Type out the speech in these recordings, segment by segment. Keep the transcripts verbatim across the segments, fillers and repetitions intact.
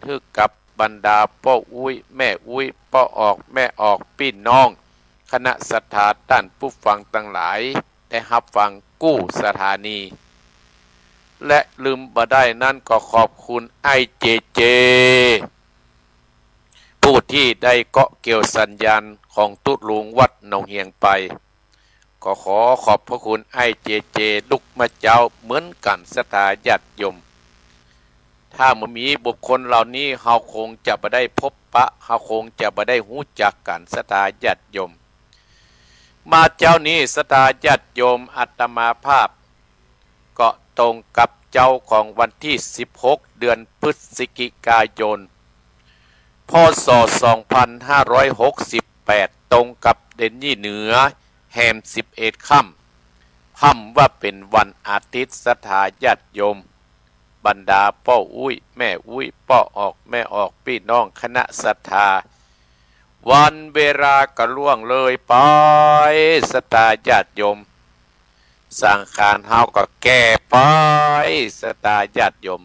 หื้อกับบรรดาป้ออุ๊ยแม่อุ๊ย ป้อออกแม่ออก ปี้น้อง คณะศรัทธาต้านผู้ฟังตังหลาย ได้ฮับฟังกู้สถานี และลืมบ่ได้นั้นก็ขอบคุณไอ้เจเจ ผู้ตี้ได้เกาะเกี่ยวสัญญาณของตุ๊ลุงวัดหนองเหียงไป ก็ขอขอบพระคุณไอ้เจเจ ลุกมาเจ๊าเหมือนกั๋นศรัทธาญาติโยม ถ้าบ่มีบุคคลเหล่านี้ เฮาคงจะบ่ได้พบปะ เฮาคงจะบ่ได้ฮู้จักกั๋นศรัทธาญาติโยม มาเจ๊านี้ศรัทธาญาติโยม อาตมาภาพ ก็ตรงกับเจ๊าของวันตี้สิบหก เดือนพฤศจิกายน พ.ศ. สองพันห้าร้อยหกสิบแปด ตรงกับเดือนยี่เหนือ แฮมสิบเอ็ดค่ำ ค่ำว่าเป๋นวันอาทิตย์ ศรัทธาญาติโยม บรรดาป้ออุ๊ยแม่อุ๊ย ป้อออกแม่ออก ปี้น้องคณะศรัทธา วันเวลาก็ล่วงเลยไป ศรัทธาญาติโยม สังขารเฮาก็แก่ไป ศรัทธาญาติโยม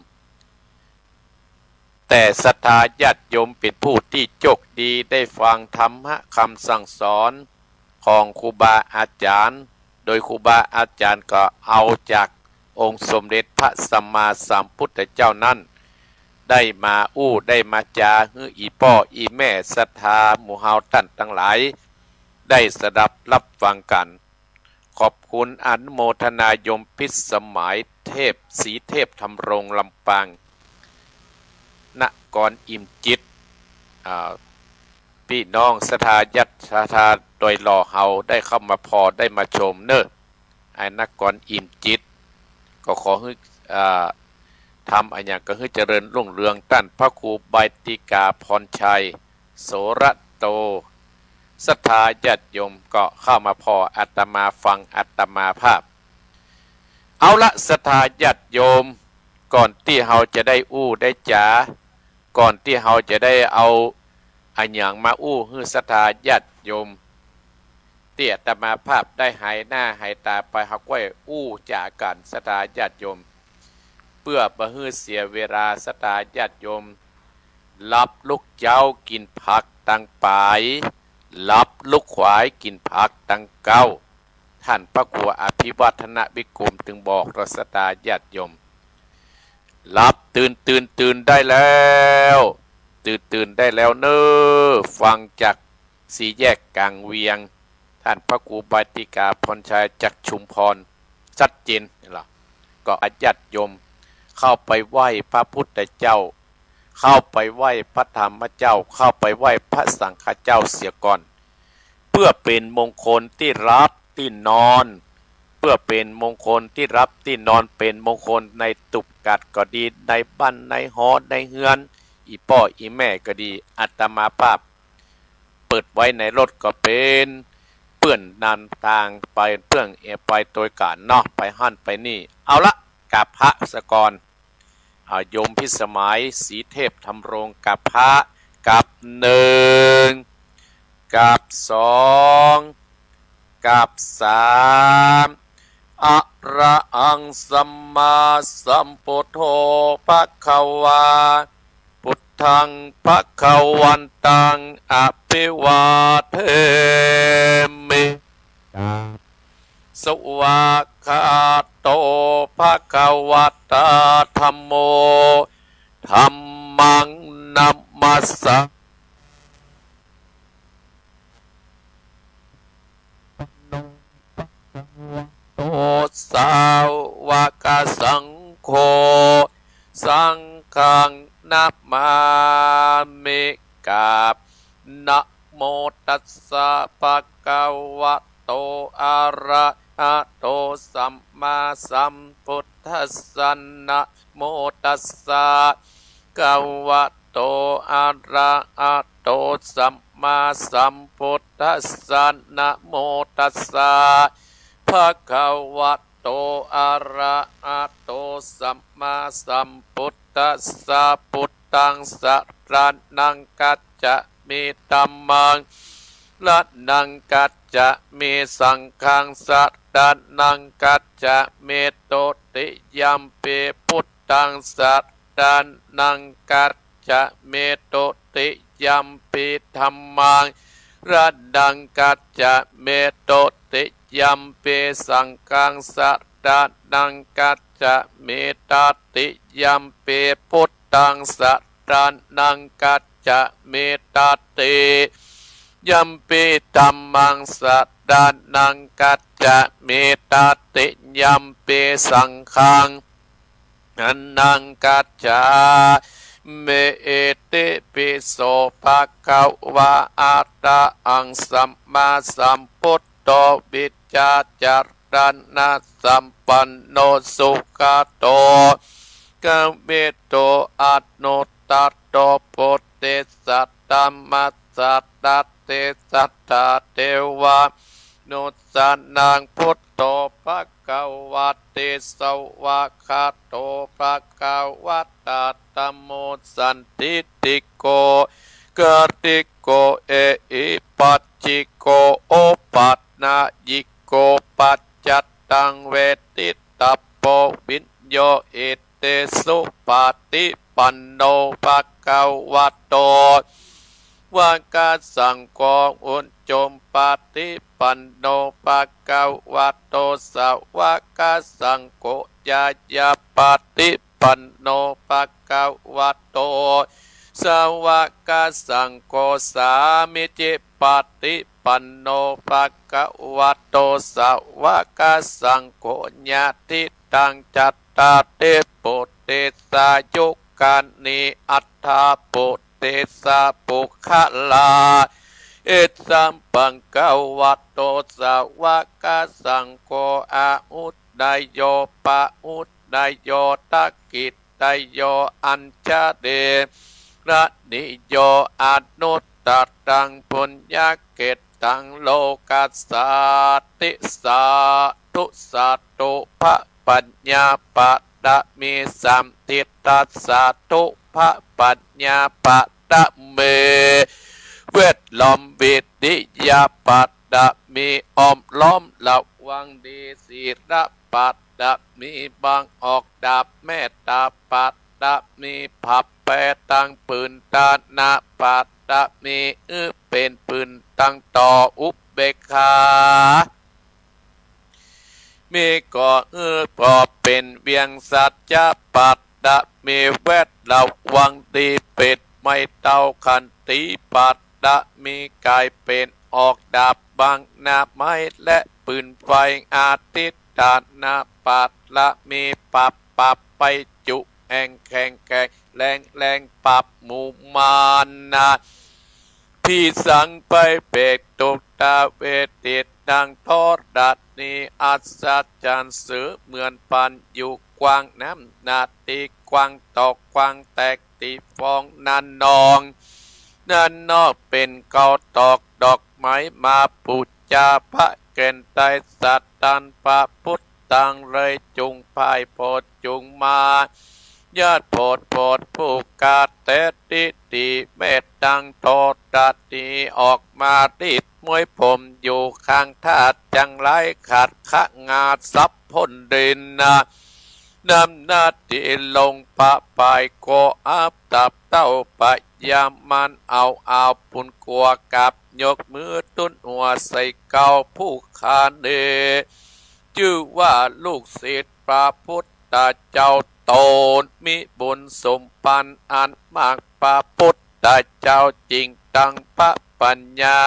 แต่ศรัทธาญาติโยมเป๋นผู้ตี้โจคดี ได้ฟังธรรมะกำสั่งสอนของครูบาอาจ๋ารย์ โดยครูบาอาจ๋ารย์ก็เอาจากองค์สมเด็จพระสัมมาสัมพุทธเจ้านั้น ได้มาอู้ได้มาจ๋าหื้ออี่ป้ออี่แม่ศรัทธาหมู่เฮาต้านตังหลาย ได้สดับฮับฟังกั๋น ขอบคุณอนุโมทนาโยมพิสมัยเทพ ศรีเทพธำรง ลำปาง นครอิ่มจิต อ่า ปี้น้องศรัทธาญาติศรัทธาดอยหล่อเฮาได้เข้ามาผ่อได้มาชมเน่อ ไอ้นครอิ่มจิต ก็ขอหื้อ อ่า ธรรมอะหยังก็หื้อเจริญรุ่งเรือง ต้านพระครูใบติกาพรชัย โสรโต ศรัทธาญาติโยมก็เข้ามาผ่ออาตมาฟังอาตมาภาพ เอาละศรัทธาญาติโยม ก่อนตี้เฮาจะได้อู้ได้จ๋า ก่อนตี้เฮาจะได้เอาอะหยังมาอู้หื้อศรัทธาญาติโยม ตี้อาตมาภาพได้หายหน้าหายต๋าไป เฮาก้อยอู้จ๋ากั๋นศรัทธาญาติโยม เปื้อบ่หื้อเสียเวลาศรัทธาญาติโยม หลับลุกเจ๊ากิ๋นผักตังป๋าย หลับลุกขวายกิ๋นผักตังเก๊า ต้านพระครูอภิวัฒนวิกรมจึงบอกต่อศรัทธาญาติโยม หลับตื่น ตื่น ตื่นได้แล้ว ตื่น ตื่นได้แล้วเน่อ ฟังจากสี่แยกก๋างเวียง ต้านพระครูใบติกาพรชัยจากชุมพร ชัดเจน เห็นบ่ ก็อาญาติโยม เข้าไปไหว้พระพุทธเจ้า เข้าไปไหว้พระธรรมเจ้า เข้าไปไหว้พระสังฆเจ้าเสียก่อน เปื้อเป๋นมงคลตี้ฮับตี้นอน เปื้อเป๋นมงคลตี้ฮับตี้นอน เป๋นมงคลในตุ๊บกัดก็ดี ในบ้านในหอในเฮือน อี่ป้ออี่แม่ก็ดี อาตมาภาพ เปิดไว้ในรถก็เป๋น เปื้อนนำตางไป เปื้อนเอไปตวยกั๋นเนาะ ไปหั้นไปนี่ เอาละ กราบพระเสียก่อน อ่า โยมพิสมัย ศรีเทพธำรง กราบพระ กราบหนึ่ง กราบสอง กราบสาม อะระหังสัมมาสัมพุทโธ ภะคะวา พุทธัง ภะคะวันตัง อะภิวาเทมิ สวากขาโต ภะคะวะตา ธัมโม ธัมมัง นะมัสสา โต สาวกสังโฆ สังฆัง นะมามิ กราบ นะโมตัสสะ ภะคะวะโต อะระหะโต สัมมาสัมพุทธัสสะ นะโมตัสสะ ภะคะวะโต อะระหะโต สัมมาสัมพุทธัสสะ นะโมตัสสะ ภะคะวะโต อะระหะโต สัมมาสัมพุทธัสสะ พุทธัง สะระณัง คัจฉามิ ธัมมัง สะระณัง คัจฉามิ สังฆัง สะระณัง คัจฉามิ ตุติยัมปิ พุทธัง สะระณัง คัจ จะเม ตุติยัมปิธัมมัง สรณังคัจฉามิ ตุติยัมปิสังฆัง สรณังคัจฉามิ ตติยัมปิพุทธัง สรณังคัจฉามิ ตติยัมปิธัมมัง สรณังคัจฉามิ ตติยัมปิสังฆัง สรณังคัจฉามิ อิติปิโส ภะคะวะ อะระหัง สัมมาสัมพุทโธ วิชชาจารณะสัมปันโน สุขะโต กวิทู อนุตตโร ปุริสะธัมมาสสะ ดัตถิสัตถาเทวานุสสานัง พุทโธ ภะคะวะติ สวากขาโต ภะคะวะตา ธัมโม สันทิฏฐิโก กาลิโก เอหิปัสสิโก โอปะนะยิโก ปัจจัตตัง เวทิตาโพ วิญโญ อิติสุปะฏิปันโน ภะคะวะโต สวากขาสังโฆ อุจจุปะฏิปันโน ภะคะวะโต สวากขาสังโฆ ญาณาปะฏิปันโน ภะคะวะโต สวากขาสังโฆ สามีจิปะฏิปันโน ภะคะวะโต สวากขาสังโฆ ญาติตัง จัตตาริ ปุริสายุคคานิ อัฏฐาปุริสาปุคคลา อิซัมมังคะวะโต สวากขาสังโฆ อาหุเนยโย ปะหุเนยโย ทักขิเนยโย อัญชลีรณีโย อนุตตรัง ปุญญเขตตัง โลกัสสาติ สาธุ สาธุ พระปัญญาปะระมี สันทิฏฐะ สาธุ พระปัญญาปะระมี เวทล้อม วิริยะปะระมี อ้อมล้อมระวังดี ศีลปะระมี บังออกดาบ เมตตาปะระมี ผลักไพร่ตังปืน ตานะปะระมี หื้อเป๋นปืนตังต่อ อุเบกขา มี ก่อหื้อ ก่อเป๋นเวียง สัจจะปะระมี เวทระวังดี ปิดไม้เท้า ขันติปะระมี ก๋ายเป๋นออกดาบ บังหน้าไม้และปืนไฟ อธิฏฐานะปะระมี ปับปับไปจุ แอ่งแข็งแข็ง แรงแรง ปับหมู่มารนะ ผีสางไพร่เปรต ทุตตาเวทติดดังธรณี อัศจรรย์เสมือนปาน อยู่กว้างน้ำหน้า ตี้กว้างตอกกว้างแตก ตี้ฟองน้ำนอง น้ำนอกเป๋นเกา ตอกดอกไม้มาปู๋จา พระแก่นใต้สัตว์ตัน พระพุทธังเลยจุ่งพ่ายโผดจุ่งมา ญาติโผดโผดผู้กาเตติติ เมตตังธรณี ออกมารีดม้วยผมอยู่ข้างธาตุจังไร ขัดขะงาสับพ่นดินนะ นำหน้าตี้ลงประปาย โกอัพตับเต้าปะยามัน เอาเอาปุนกัวกับ ยกมือตุ้นหัวใส่เกล้าผู้ข้าเน่ จื้อว่าลูกศิษย์พระพุทธเจ้าต๋น มีบุญสมปันอันมาก พระพุทธเจ้าจริงตังพระปัญญา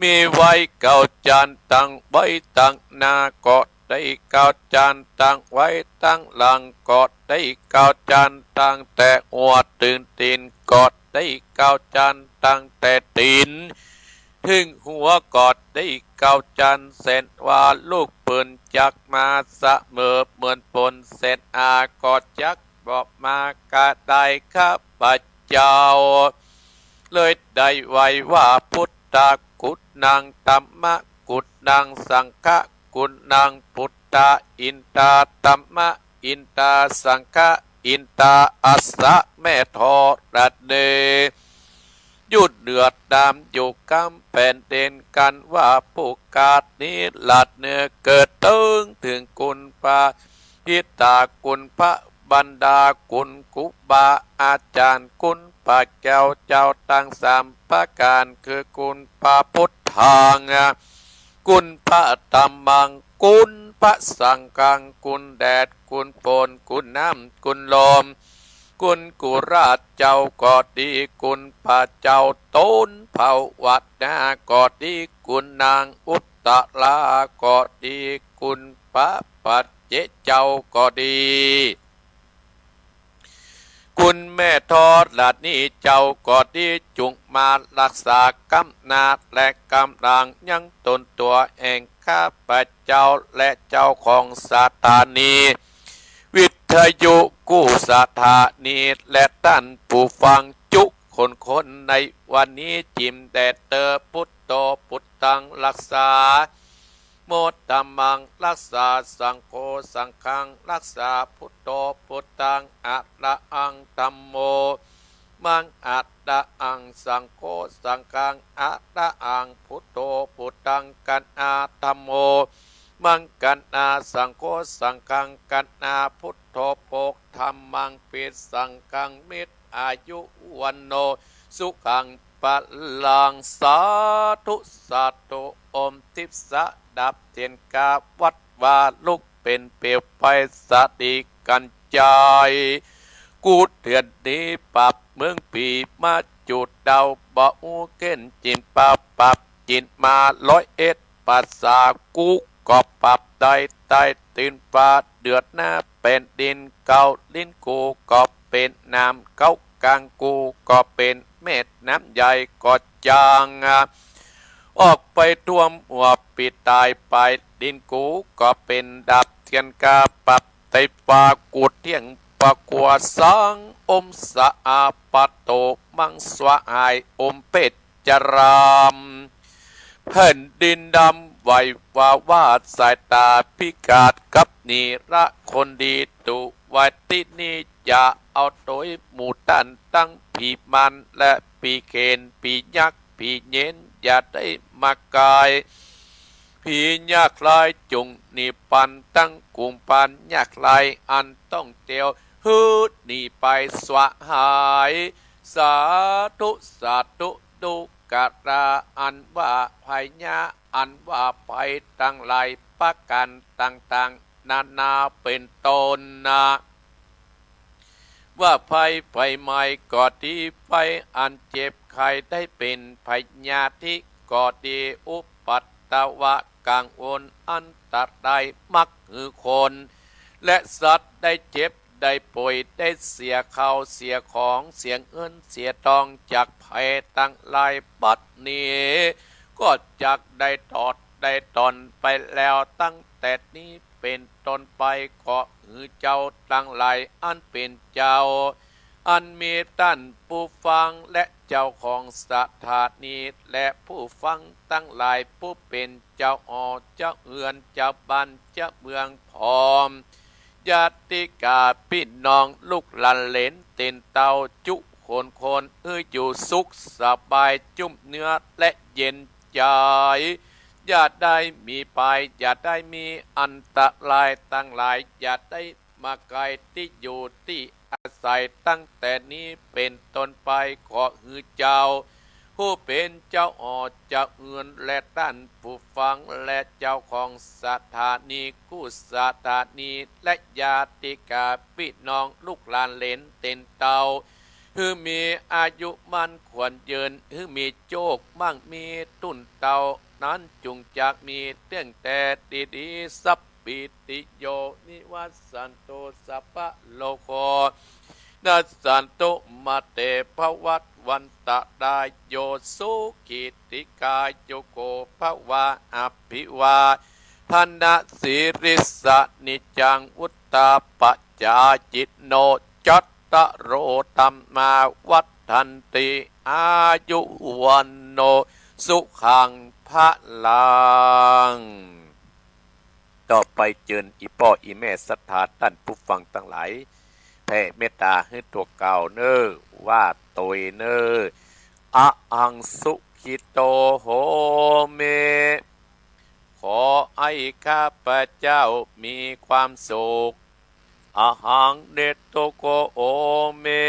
มีไว้เก้าจันทร์ ตั้งไว้ตังหน้า ก็ได้เก้าจันทร์ ตั้งไว้ตังหลัง ก็ได้เก้าจันทร์ ตั้งแต่หัวเถิงตี๋น ก็ได้เก้าจันทร์ ตั้งแต่ตี๋นเถิงหัว ก็ได้เก้าจันทร์ เส้นว่าลูกเปิ้นจักมาเสมอ เหมือนปนเส้นอา ก็จักบ่มากระได้ ข้าพเจ้าเลยได้ไหว้ว่า พุทธกุณัง ธัมมกุณัง สังฆกุณัง พุทธาอินทา ธัมมาอินทา สังฆาอินทา อัสสะ แม่ธรณี อยู่เหนือน้ำอยู่กำแผ่นดิน กันว่าผู้กาดนี้ ละเนินเกิดเถิง เถิงคุณพระ อิทธาคุณพระ บรรดาคุณครูบาอาจ๋ารย์ คุณพระแก้วเจ้าตังสามประก๋าน คือคุณพระพุทธัง คุณพระธัมมัง คุณพระสังฆัง คุณแดด คุณฝน คุณน้ำ คุณลม คุณกุหลาบเจ้าก็ดี คุณพระเจ้าต้นเผาวัดนาก็ดี คุณนางอุตตราก็ดี คุณพระปัจเจกเจ้าก็ดี คุณแม่ธรณีเจ้าก็ดี จุ่งมาฮักษากำนาจและกำลังยังตนตั๋วแห่งข้าพเจ้าและเจ้าของสถานีวิทยุกู้สถานี และต้านผู้ฟังจุคนคนในวันนี้ จิ่มแด่เต๊อะ พุทโธพุทธังฮักษา โม ธัมมังฮักษา สังโฆสังฆังฮักษา พุทโธพุทธังอะระหัง ธัมโม มังอะระหัง สังโฆสังฆังอะระหัง พุทโธพุทธัง กัณหา ธัมโม มัง กัณหา สังโฆสังฆัง กัณหา พุทโธ โภค ธัมมัง ปิ สังฆัง มิตร อายุ วัณโณ สุขัง พลัง สาธุ สาธุ โอม ทิพย์สะดับเตียนกา วัดวาลุกเป๋นเปลวไฟสะดีกัญชัย กู้เถื่อนหนีปราบเมืองผี มาจุดเดาบ่อู้เก้น จิ่มปาปราบจิ่มมาร้อยเอ็ด ภาษากู้ก็ปราบได้ใต้ตีนฟ้า เดือดหน้าแผ่นดิน เกาลิ้นกู้ก็เป๋นน้ำ เกากลางกู้ก็เป๋นแม่น้ำใหญ่ก็จาง ออกไปท่วมหัวปีตาย ปลายลิ้นกู้ก็เป๋นดาบเตียนกา ปราบใต้ฟ้ากู้เตี้ยง บ่กั๋วสาง โอม สะอาปะโต มัง สวาหาย โอม เพชร จราม แผ่นดินดำไหววาวา สายต๋าพิฆาตกับนีระคนดี ตั๋วตี้นี้จะเอาโตยหมู่ต้านตังผีมารและผีเขน ผียักษ์ ผีเย็น อย่าได้มาใก้ ผียากไร้จุ่งหนีปัน ตังกุมภาลยากไร้อันต้องเตียว หื้อหนีไปสวาหาย สาธุ สาธุ ตุ๊กตาอันว่าภัยยะ อันว่าภัยตังหลายประก๋านต่างๆ นานาเป๋นต้นนา ว่าภัย ภัยไหม้ก็ดี ภัยอันเจ็บไข้ได้เป๋น พยาธิก็ดี อุปัตตวะกังวลอันตราย มักหื้อคนและสัตว์ได้เจ็บ ได้ป่วย ได้เสียข้าวเสียของ เสียเงินเสียตอง จากภัยตังหลาย บัดนี้ก็จักได้ตอดได้ตอนไปแล้ว ตั้งแต่นี้เป๋นต้นไป ขอหื้อเจ้าตังหลายอันเป๋นเจ้า อันมีต้านผู้ฟังและเจ้าของสถานี และผู้ฟังตังหลาย ผู้เป๋นเจ้าหอเจ้าเฮือน เจ้าบ้านเจ้าเมือง พร้อมญาติกาปี้น้อง ลูกหลานเหลนเตียนเต้า จุคนคน หื้ออยู่สุขสบาย จุ่มเนื้อและเย็นใจ๋ อย่าได้มีภัย อย่าได้มีอันตรายตังหลาย อย่าได้มาไกลตี้อยู่ตี้อาศัย ตั้งแต่นี้เป๋นต้นไป ขอหื้อเจ้า ผู้เป๋นเจ้าหอเจ้าเฮือน และต้านผู้ฟัง และเจ้าของสถานีกู้สถานี และญาติกาปี้น้อง ลูกหลานเหลนเตียนเต้า หื้อมีอายุมั่นขวัญยืน หื้อมีโจคมั่งมีตุ้นเต้า นั้นจุ่งจักมีเตื้องแต่ดีๆ สัพพีติโย นิวัสสันตุ สัพพะโรโค นัสสันตุ มาเต ภวัตวันตะรายโย สุขีติกายุโกภวะ อภิวาทนะสีลิสสะ นิจจังวุฑฒาปะจายิโน จัตตาโรธัมมาวัฑฒันติ อายุวัณโณ สุขังพะลัง ต่อไปเจิญอี่ป้ออี่แม่ศรัทธาต้านผู้ฟังตังหลาย แผ่เมตต๋าหื้อตั๋วเก่าเน่อ ว่าโตยเน่อ อะหังสุขิโตโหมิ ขอให้ข้าพเจ้ามีความสุข อะหัง นิสทุกโข โหมิ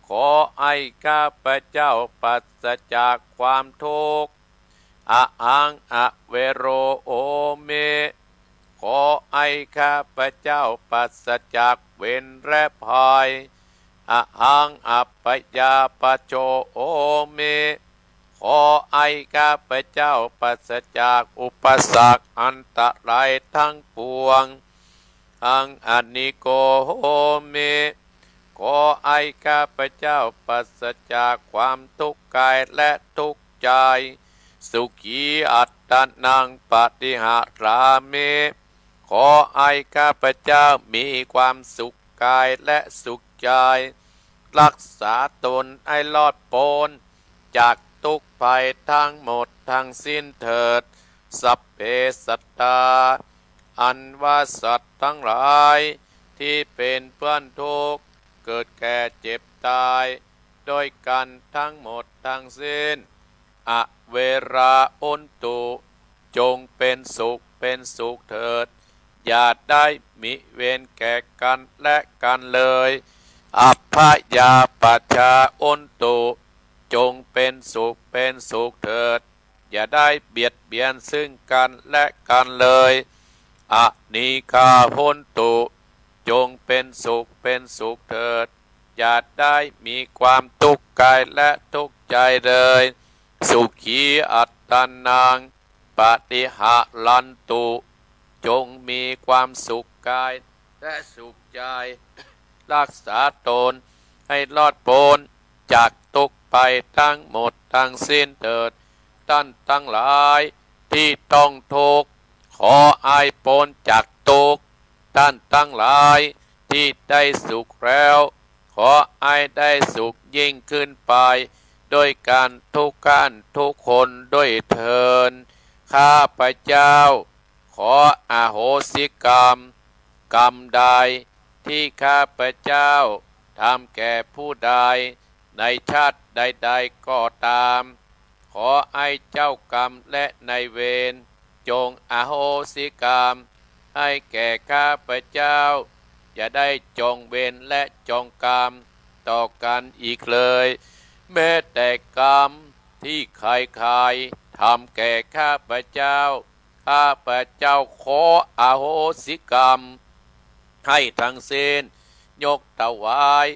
ขอให้ข้าพเจ้าปราศจากความทุกข์ อะหัง อะเวโร โหมิ ขอให้ข้าพเจ้าปราศจากเวรและภัย อะหัง อะพยาปัชโช โหมิ ขอให้ข้าพเจ้าปราศจากอุปสรรคอันตรายทั้งปวง หัง อะนิโก โหมิ ขอให้ข้าพเจ้าปราศจากความทุกข์กายและทุกข์ใจ สุขี อัตตานัง ปะฏิหะรามิ ขอให้ข้าพเจ้ามีความสุขกายและสุขใจ รักษาตนให้รอดป๊นจากทุกข์ภัยทั้งหมดทั้งสิ้นเถิด สัพเพสัตตา อันว่าสัตว์ทั้งหลายที่เป็นเพื่อนทุกข์ เกิดแก่เจ็บตายด้วยกันทั้งหมดทั้งสิ้น อะเวรา โหนตุ จงเป็นสุขเป็นสุขเถิด อย่าได้มีเวรแก่กันและกันเลย อะพยาปัชชา โหนตุ จงเป็นสุขเป็นสุขเถิด อย่าได้เบียดเบียนซึ่งกันและกันเลย อะนีฆา โหนตุ จงเป็นสุขเป็นสุขเถิด อย่าได้มีความทุกข์กายและทุกข์ใจเลย สุขี อัตตานัง ปะฏิหะรันตุ จงมีความสุขกายและสุขใจ รักษาตนให้รอดป๊นจากทุกข์ภัยทั้งหมดทั้งสิ้นเถิด ท่านทั้งหลายที่ต้องทุกข์ ขอให้ป๊นจากทุกข์ ท่านทั้งหลายที่ได้สุขแล้ว ขอให้ได้สุขยิ่งขึ้นไป ด้วยกันทุกท่านทุกคนด้วยเทอญ ข้าพเจ้าขออโหสิกรรม กรรมใดที่ข้าพเจ้าทำแก่ผู้ใด ในชาติใดๆ ก็ตาม ขอให้เจ้ากรรมและนายเวรจงอโหสิกรรมให้แก่ข้าพเจ้า อย่าได้จองเวรและจองกรรมต่อกันอีกเลย แม้แต่กรรมที่ใครๆ ทำแก่ข้าพเจ้า ข้าพเจ้าขออโหสิกรรมให้ทั้งสิ้น ยกถวาย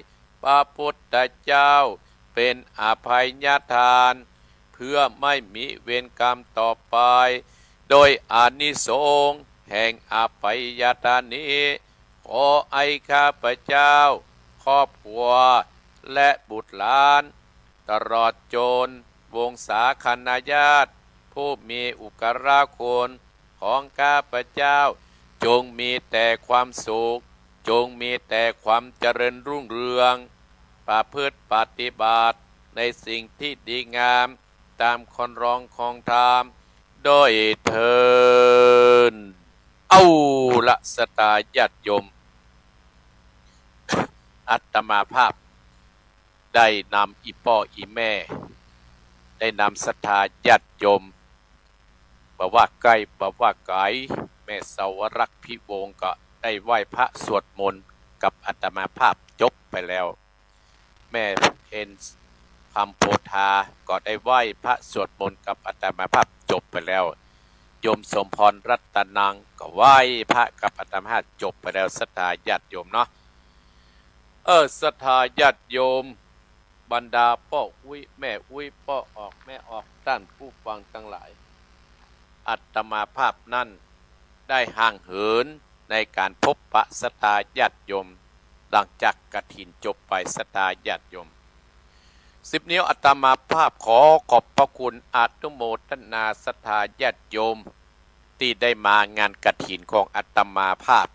พระพุทธเจ้าเป็นอภัยทาน เพื่อไม่มีเวรกรรมต่อไป โดยอานิสงส์แห่งอภัยทานนี้ ขอให้ข้าพเจ้า ครอบครัว และบุตรหลาน ตลอดจนวงศาคณาญาติ ผู้มีอุปการะคุณของข้าพเจ้า จงมีแต่ความสุข จงมีแต่ความเจริญรุ่งเรือง ประพฤติปฏิบัติในสิ่งที่ดีงาม ตามคันลองของธรรมด้วยเทอญ เอาละ ศรัทธาญาติโยม อาตมาภาพได้นำอี่ป้ออี่แม่ ได้นำศรัทธาญาติโยม บ่ว่าใก้บ่ว่าไก๋ แม่สาวรักษ์พิวงศ์ก็ได้ไหว้พระสวดมนต์กับอาตมาภาพจบไปแล้ว แม่เพ็ญคำโพธาก็ได้ไหว้พระสวดมนต์กับอาตมาภาพจบไปแล้ว โยมสมพรรัตนังก็ไหว้พระกับอาตมาภาพจบไปแล้ว ศรัทธาญาติโยมเนาะ เออ ศรัทธาญาติโยม บรรดาป้ออุ๊ยแม่อุ๊ย ป้อออกแม่ออก ท่านผู้ฟังทั้งหลาย อาตมาภาพนั้นได้ห่างเหินในการพบปะศรัทธาญาติโยม หลังจากกฐินจบไป ศรัทธาญาติโยม สิบ นิ้วอาตมาภาพขอขอบพระคุณอนุโมทนาศรัทธาญาติโยม ตี้ได้มางานกฐินของอาตมาภาพ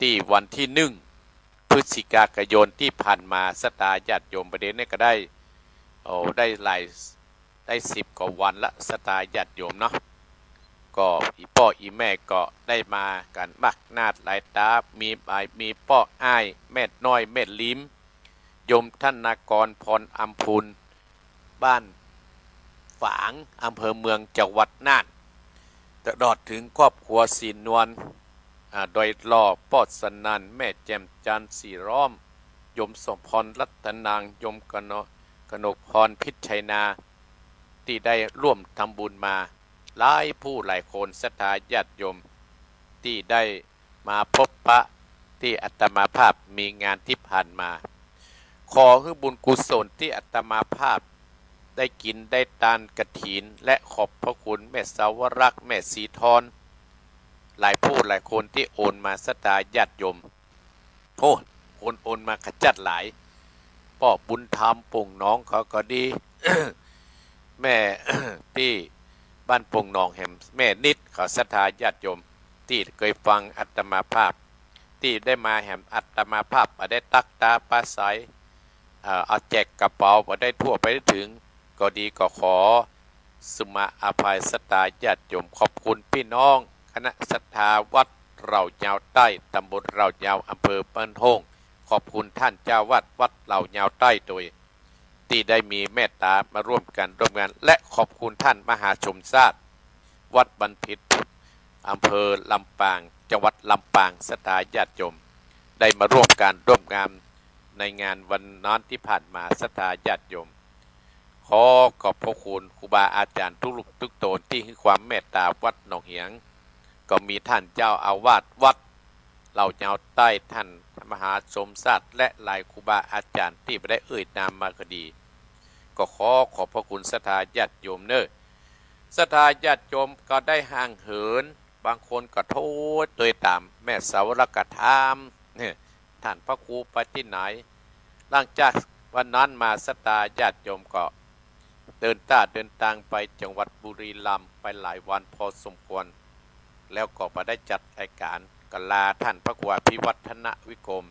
ตี้วันตี้หนึ่งพฤศจิกายนตี้ผ่านมา ศรัทธาญาติโยม ประเดี๋ยวนี้ก็ได้ โอ้ ได้หลาย ได้สิบกว่าวันละ ศรัทธาญาติโยมเนาะ ก็อี่ป้ออี่แม่ก็ได้มากั๋นมากหน้าหลายต๋า มีบ่าย มีป้ออ้าย แม่น้อย แม่ลิม โยมธนากร พรอำพูน บ้านฝาง อำเภอเมือง จังหวัดน่าน ตลอดถึงครอบครัวศรีนวล อ่า โดยรอบ ป้อสนั่น แม่แจ่มจันทร์ ศรีล้อม โยมสมพร รัตนาง โยมกนก กนกพร พิชัยนา ตี้ได้ร่วมทำบุญมา หลายผู้หลายคน ศรัทธาญาติโยม ตี้ได้มาพบปะตี้อาตมาภาพมีงานตี้ผ่านมา ขอหื้อบุญกุศลตี้อาตมาภาพได้กิ๋นได้ตานกฐิน และขอบพระคุณแม่สาวรักษ์ แม่ศรีทร หลายผู้หลายคนตี้โอนมา ศรัทธาญาติโยม โอ้ คนโอนมาขจัดหลาย ป้อบุญธรรม โป่งหนองเขาก็ดี แม่ ตี้บ้านโป่งหนองแหม แม่นิดเขา ศรัทธาญาติโยม ตี้เกยฟังอาตมาภาพ ตี้ได้มาแหมอาตมาภาพ บ่ได้ตั๊กตาปราศรัย เอ่อ เอาแจกกระเป๋า บ่ได้ทั่วไปถึง ก็ดี ก็ขอสุมาอภัย ศรัทธาญาติโยม ขอบคุณปี้น้องคณะศรัทธาวัดเหล่ายาวใต้ ตำบลเหล่ายาว อำเภอบ้านโฮ่ง ขอบคุณต้านเจ้าวัดวัดเหล่ายาวใต้โดย ตี้ได้มีเมตต๋ามาร่วมกั๋นร่วมงาน และขอบคุณต้านมหาชมชาติ วัดบันพิตร อำเภอลำปาง จังหวัดลำปาง ศรัทธาญาติโยม ได้มาร่วมกั๋นร่วมงานในงานวันนั้นตี้ผ่านมา ศรัทธาญาติโยม ขอขอบพระคุณครูบาอาจ๋ารย์ทุกรูปทุกต๋นตี้หื้อความเมตต๋าวัดหนองเหียง ก็มีต้านเจ้าอาวาสวัดเหล่ายาวใต้ ต้านมหาชมชาติ และหลายครูบาอาจ๋ารย์ตี้บ่ได้เอ่ยนามมาก็ดี ก็ขอขอบพระคุณศรัทธาญาติโยมเน่อ ศรัทธาญาติโยมก็ได้ห่างเหิน บางคนก็โทรเตยต๋าม แม่สาวรักษ์ก็ถาม เนี่ย ต้านพระครูไปตี้ไหน หลังจากวันนั้นมา ศรัทธาญาติโยมก็เดินต้าเดินตางไปจังหวัดบุรีรัมย์ ไปหลายวันพอสมควร แล้วก็บ่ได้จัดรายก๋าน ก็ลาต้านพระครูอภิวัฒนวิกรม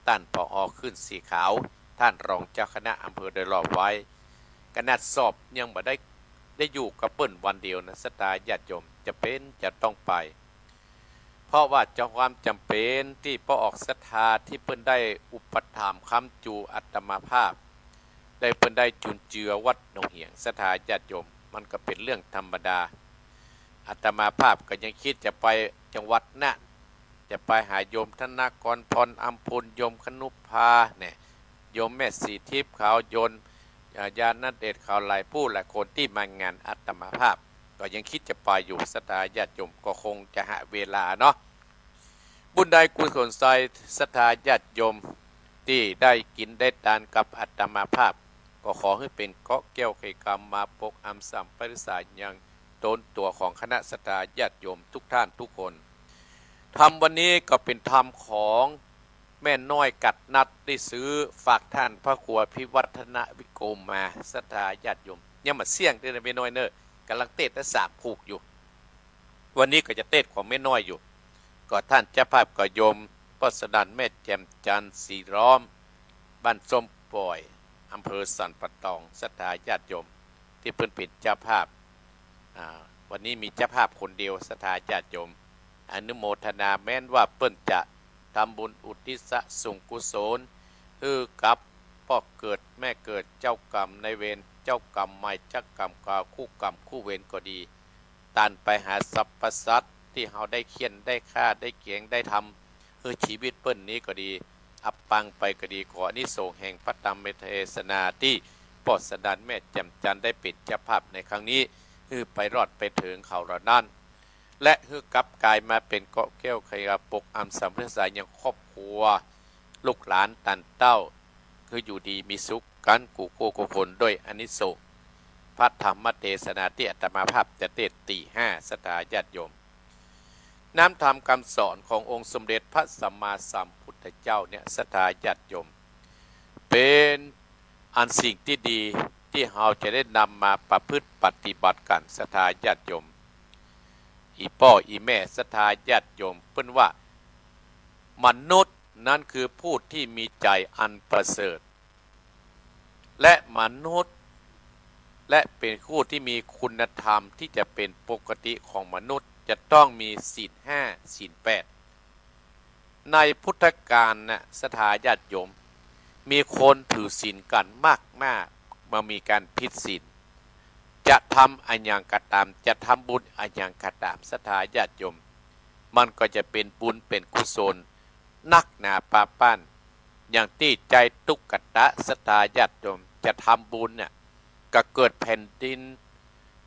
ต้าน ผอ ขึ้นสีขาว ต้านรองเจ้าคณะอำเภอโดยรอบไว้ ขนาดสอบยังบ่ได้ ได้อยู่กับเปิ้นวันเดียวนะ ศรัทธาญาติโยม จะเป๋นจะต้องไป เพราะว่าเจ้าความจ๋ำเป๋นตี้ป้อออกศรัทธาตี้เปิ้นได้อุปถัมภ์ค้ำจูอาตมาภาพ ได้เปิ้นได้จุนเจือวัดหนองเหียง ศรัทธาญาติโยม มันก็เป๋นเรื่องธรรมดา อาตมาภาพก็ยังกึ๊ดจะไปจังหวัดน่าน จะไปหาโยมธนกร พรอำพูน โยมคณุภา เนี่ย โยมแม่ศรีทิพย์เขา โยม อ่า ญาณเดชเขา หลายผู้หลายคนตี้มางานอาตมาภาพ ก็ยังกึ๊ดจะไปอยู่ ศรัทธาญาติโยม ก็คงจะหาเวลาเนาะ บุญใดกุศลใส ศรัทธาญาติโยม ตี้ได้กิ๋นได้ตานกับอาตมาภาพ ก็ขอหื้อเป๋นเกราะแก้วไขกรรม มาปกอำสำปริสายังตนตั๋วของคณะศรัทธาญาติโยมทุกท่านทุกคน ธรรมวันนี้ก็เป๋นธรรมของแม่น้อยกัดนัด ได้ซื้อฝากต้านพระครูอภิวัฒนวิกรมมา ศรัทธาญาติโยม ยังบ่เสี้ยงเต๊อะแม่น้อยเน่อ ก่ำลังเตสน์ได้สามผูกอยู่ วันนี้ก็จะเตสน์ของแม่น้อยอยู่ ก็ต้านเจ้าภาพก็โยมป้อสนั่น แม่แจ่มจันทร์ ศรีล้อม บ้านส้มป่อย อำเภอสันป่าตอง ศรัทธาญาติโยม ตี้เปิ้นเป๋นเจ้าภาพ อ่า วันนี้มีเจ้าภาพคนเดียว ศรัทธาญาติโยม อนุโมทนา แม้นว่าเปิ้นจะทำบุญอุทิศส่วนกุศล หื้อกับป้อเกิดแม่เกิด เจ้ากรรมนายเวร เจ้ากรรมใหม่ เจ้ากรรมเก่า คู่กรรมคู่เวรก็ดี ต้านไปหาสรรพสัตว์ตี้เฮาได้เฆี่ยนได้ฆ่าได้แก๋งได้ทำ หื้อจีวิตเปิ้นนี้ก็ดี อับปางไปก็ดี ขออานิสงส์แห่งพระธรรมเทศนาตี้ป้อสนั่น แม่แจ่มจันทร์ ได้เป๋นเจ้าภาพในครั้งนี้ หื้อไปรอดไปเถิงเขาเหล่านั้น และหื้อกลับกลายมาเป๋นเกราะแก้วไขกรรม ปกอำสำปริสายังครอบครัว ลูกหลานต้านเต้า หื้ออยู่ดีมีสุขกั๋นกู้กู้คน โดยอานิสงส์พระธรรมเทศนาตี้อาตมาภาพจะเตสน์ตี้ห้า ศรัทธาญาติโยม น้ำธรรมคำสอนขององค์สมเด็จพระสัมมาสัมพุทธเจ้าเนี่ย ศรัทธาญาติโยม เป๋นอันสิ่งตี้ดีตี้เฮาจะได้นำมาประพฤติปฏิบัติกั๋น ศรัทธาญาติโยม อี่ป้ออี่แม่ ศรัทธาญาติโยม เปิ้นว่า มนุษย์นั้นคือผู้ที่มีใจ๋อันประเสริฐ และมนุษย์ และเป๋นผู้ที่มีคุณธรรมตี้จะเป๋นปกติของมนุษย์ จะต้องมีศีลห้า ศีลแปด ในพุทธกาลน่ะ ศรัทธาญาติโยม มีคนถือศีลกั๋นมากๆ บ่มีก๋านผิดศีล จะทำอะหยังก็ต๋าม จะทำบุญอะหยังก็ต๋าม ศรัทธาญาติโยม มันก็จะเป๋นบุญเป๋นกุศลนักหนาปาป้าน อย่างตี้ใจ๊ตุ๊กตาศรัทธาญาติโยมจะทำบุญเนี่ย ก็เกิดแผ่นดิน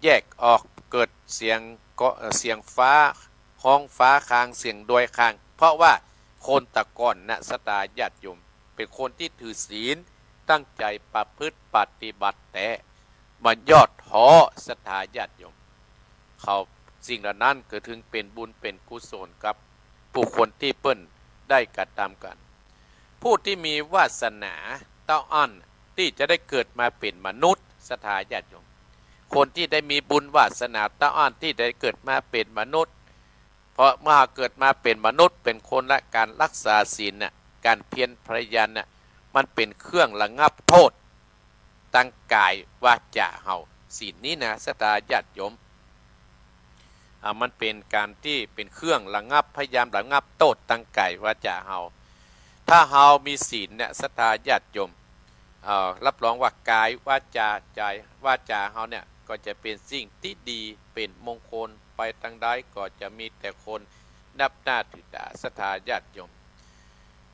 แยกออก เกิดเสียงก็ เอ่อ เสียงฟ้าฮ้องฟ้าคาง เสียงดวยคาง เพราะว่าคนแต่ก่อนน่ะ ศรัทธาญาติโยม เป๋นคนตี้ถือศีล ตั้งใจ๋ประพฤติปฏิบัติแต๊ บ่ย่อท้อ ศรัทธาญาติโยม เขา สิ่งเหล่านั้นก็ถึงเป๋นบุญเป๋นกุศลกับบุคคลตี้เปิ้นได้กระทำกั๋น ผู้ตี้มีวาสนาเต้าอั้นตี้จะได้เกิดมาเป๋นมนุษย์ ศรัทธาญาติโยม คนตี้ได้มีบุญวาสนาเต้าอั้นตี้ได้เกิดมาเป๋นมนุษย์ เพราะเมื่อเกิดมาเป๋นมนุษย์ เป๋นคนละ ก๋านรักษาศีลน่ะ ก๋านเพียรพยายามน่ะ มันเป๋นเครื่องระงับโต้ษ ตางก๋ายวาจ๋าเฮา ศีลนี้นะ ศรัทธาญาติโยม อ่า มันเป๋นก๋านตี้เป๋นเครื่องระงับ พยายามระงับโต้ษตางก๋ายวาจ๋าเฮา ถ้าเฮามีศีลเนี่ย ศรัทธาญาติโยม เอ่อ รับรองว่ากายวาจ๋า ใจ๋วาจ๋าเฮาเนี่ย ก็จะเป๋นสิ่งตี้ดี เป๋นมงคล ไปตางใดก็จะมีแต่คนนับหน้าถือต๋า ศรัทธาญาติโยม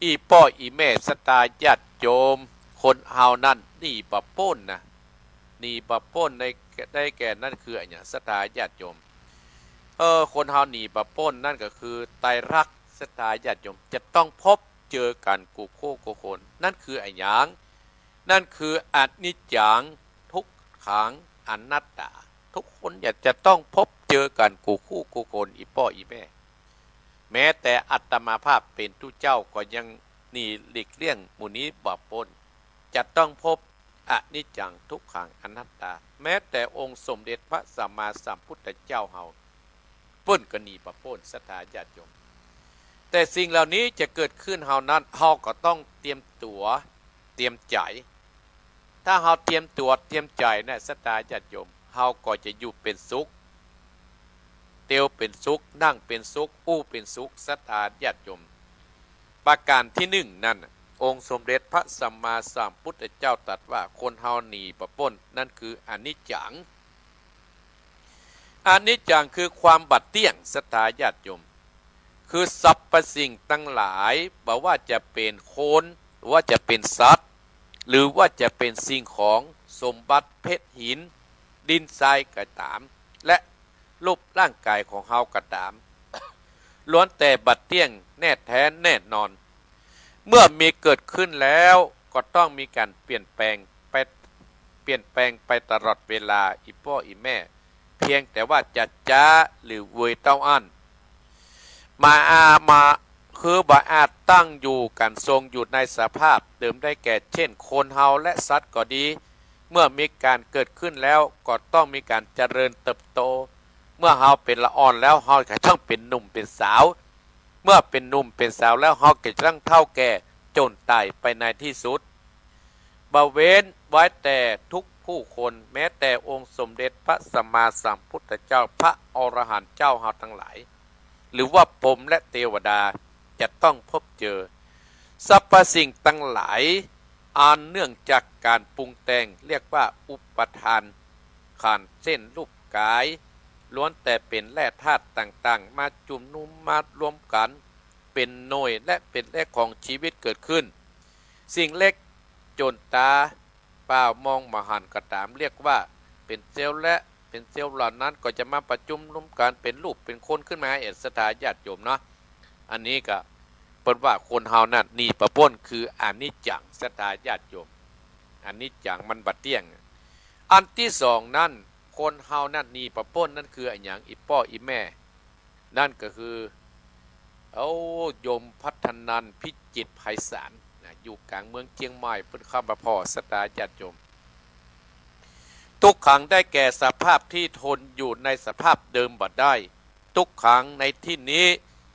อี่ป้ออี่แม่ ศรัทธาญาติโยม คนเฮานั้นหนีบ่ป๊นนะ หนีบ่ป๊นใน ได้แก่นั้นคืออะหยัง ศรัทธาญาติโยม เออ คนเฮาหนีบ่ป๊นนั้นก็คือไตรลักษณ์ ศรัทธาญาติโยม จะต้องพบเจอกั๋นกู้คู่กู้คน นั้นคืออะหยัง นั้นคืออนิจจัง ทุกขัง อนัตตา ทุกคนอยากจะต้องพบเจอกั๋นกู้คู่กู้คน อี่ป้ออี่แม่ แม้แต่อาตมาภาพเป๋นตุ๊เจ้าก็ยังหนีหลีกเลี่ยงหมู่นี้บ่ป๊น จะต้องพบอนิจจัง ทุกขัง อนัตตา แม้แต่องค์สมเด็จพระสัมมาสัมพุทธเจ้าเฮา เปิ้นก็หนีบ่ป๊น ศรัทธาญาติโยม แต่สิ่งเหล่านี้จะเกิดขึ้นเฮานั้น เฮาก็ต้องเตรียมตั๋ว เตรียมใจ๋ ถ้าเฮาเตรียมตั๋วเตรียมใจ๋เนี่ย ศรัทธาญาติโยม เฮาก็จะอยู่เป๋นสุข เตียวเป๋นสุข นั่งเป๋นสุข อู้เป๋นสุข ศรัทธาญาติโยม ประก๋านตี้นึ่งนั้น องค์สมเด็จพระสัมมาสัมพุทธเจ้าตรัสว่า คนเฮาหนีบ่ป๊น นั้นคืออนิจจัง อนิจจังคือความบ่เตี้ยง ศรัทธาญาติโยม คือสรรพสิ่งตังหลาย บ่ว่าจะเป๋นคน หรือว่าจะเป๋นสัตว์ หรือว่าจะเป๋นสิ่งของ สมบัติ เพชร หิน ดินทรายก็ต๋าม และรูปร่างก๋ายของเฮาก็ต๋าม ล้วนแต่บ่เตี้ยงแน่แท้แน่นอน เมื่อมีเกิดขึ้นแล้วก็ต้องมีก๋านเปลี่ยนแปลงไป เปลี่ยนแปลงไปตลอดเวลา อี่ป้ออี่แม่ เพียงแต่ว่าจะจ๊าหรือเวยเต้าอั้น บ่อาจมา คือบ่อาจตั้งอยู่กั๋นทรงอยู่ในสภาพเดิมได้แก่ เช่น คนเฮาและสัตว์ก็ดี เมื่อมีก๋านเกิดขึ้นแล้วก็ต้องมีก๋านเจริญเติบโต เมื่อเฮาเป๋นละอ่อนแล้ว เฮาก็ต้องเป๋นหนุ่มเป๋นสาว เมื่อเป๋นหนุ่มเป๋นสาวแล้ว เฮาก็จะต้องเฒ่าแก่จ๋นต๋ายไปในตี้สุด บ่เว้นไว้แต่ทุกผู้คน แม้แต่องค์สมเด็จพระสัมมาสัมพุทธเจ้า พระอรหันต์เจ้าเฮาตังหลาย หรือว่าพรหมและเตวดา จะต้องพบเจอ สรรพสิ่งตังหลาย อันเนื่องจากก๋านปรุงแต่ง เรียกว่าอุปาทานขันธ์ เช่น รูปก๋าย ล้วนแต่เป๋นแร่ธาตุต่างๆ มาจุมนุมมารวมกั๋น เป๋นหน่วยและเป๋นแหล่งของชีวิตเกิดขึ้น สิ่งเล็กจ๋นต๋าเปล่ามองบ่หันก็ต๋าม เรียกว่าเป๋นเซลล์ และเป๋นเซลล์เหล่านั้นก็จะมาประจุมนุมกั๋นเป๋นรูปเป๋นคนขึ้นมา เอ ศรัทธาญาติโยมเนาะ อันนี้ก็เปิ้นว่าคนเฮานั้นหนีบ่ป๊น คืออนิจจัง ศรัทธาญาติโยม อนิจจังมันบ่เตี้ยง อันตี้สองนั้น คนเฮานั้นหนีบ่ป๊น นั้นคืออะหยัง อี่ป้ออี่แม่ นั้นก็คือ โอ้ โยมพัฒนันท์ พิจิตรไพศาลนะ อยู่ก๋างเมืองเจียงใหม่ เปิ้นเข้ามาผ่อ ศรัทธาญาติโยม ทุกขังได้แก่สภาพที่ทนอยู่ในสภาพเดิมบ่ได้ ทุกขังในตี้นี้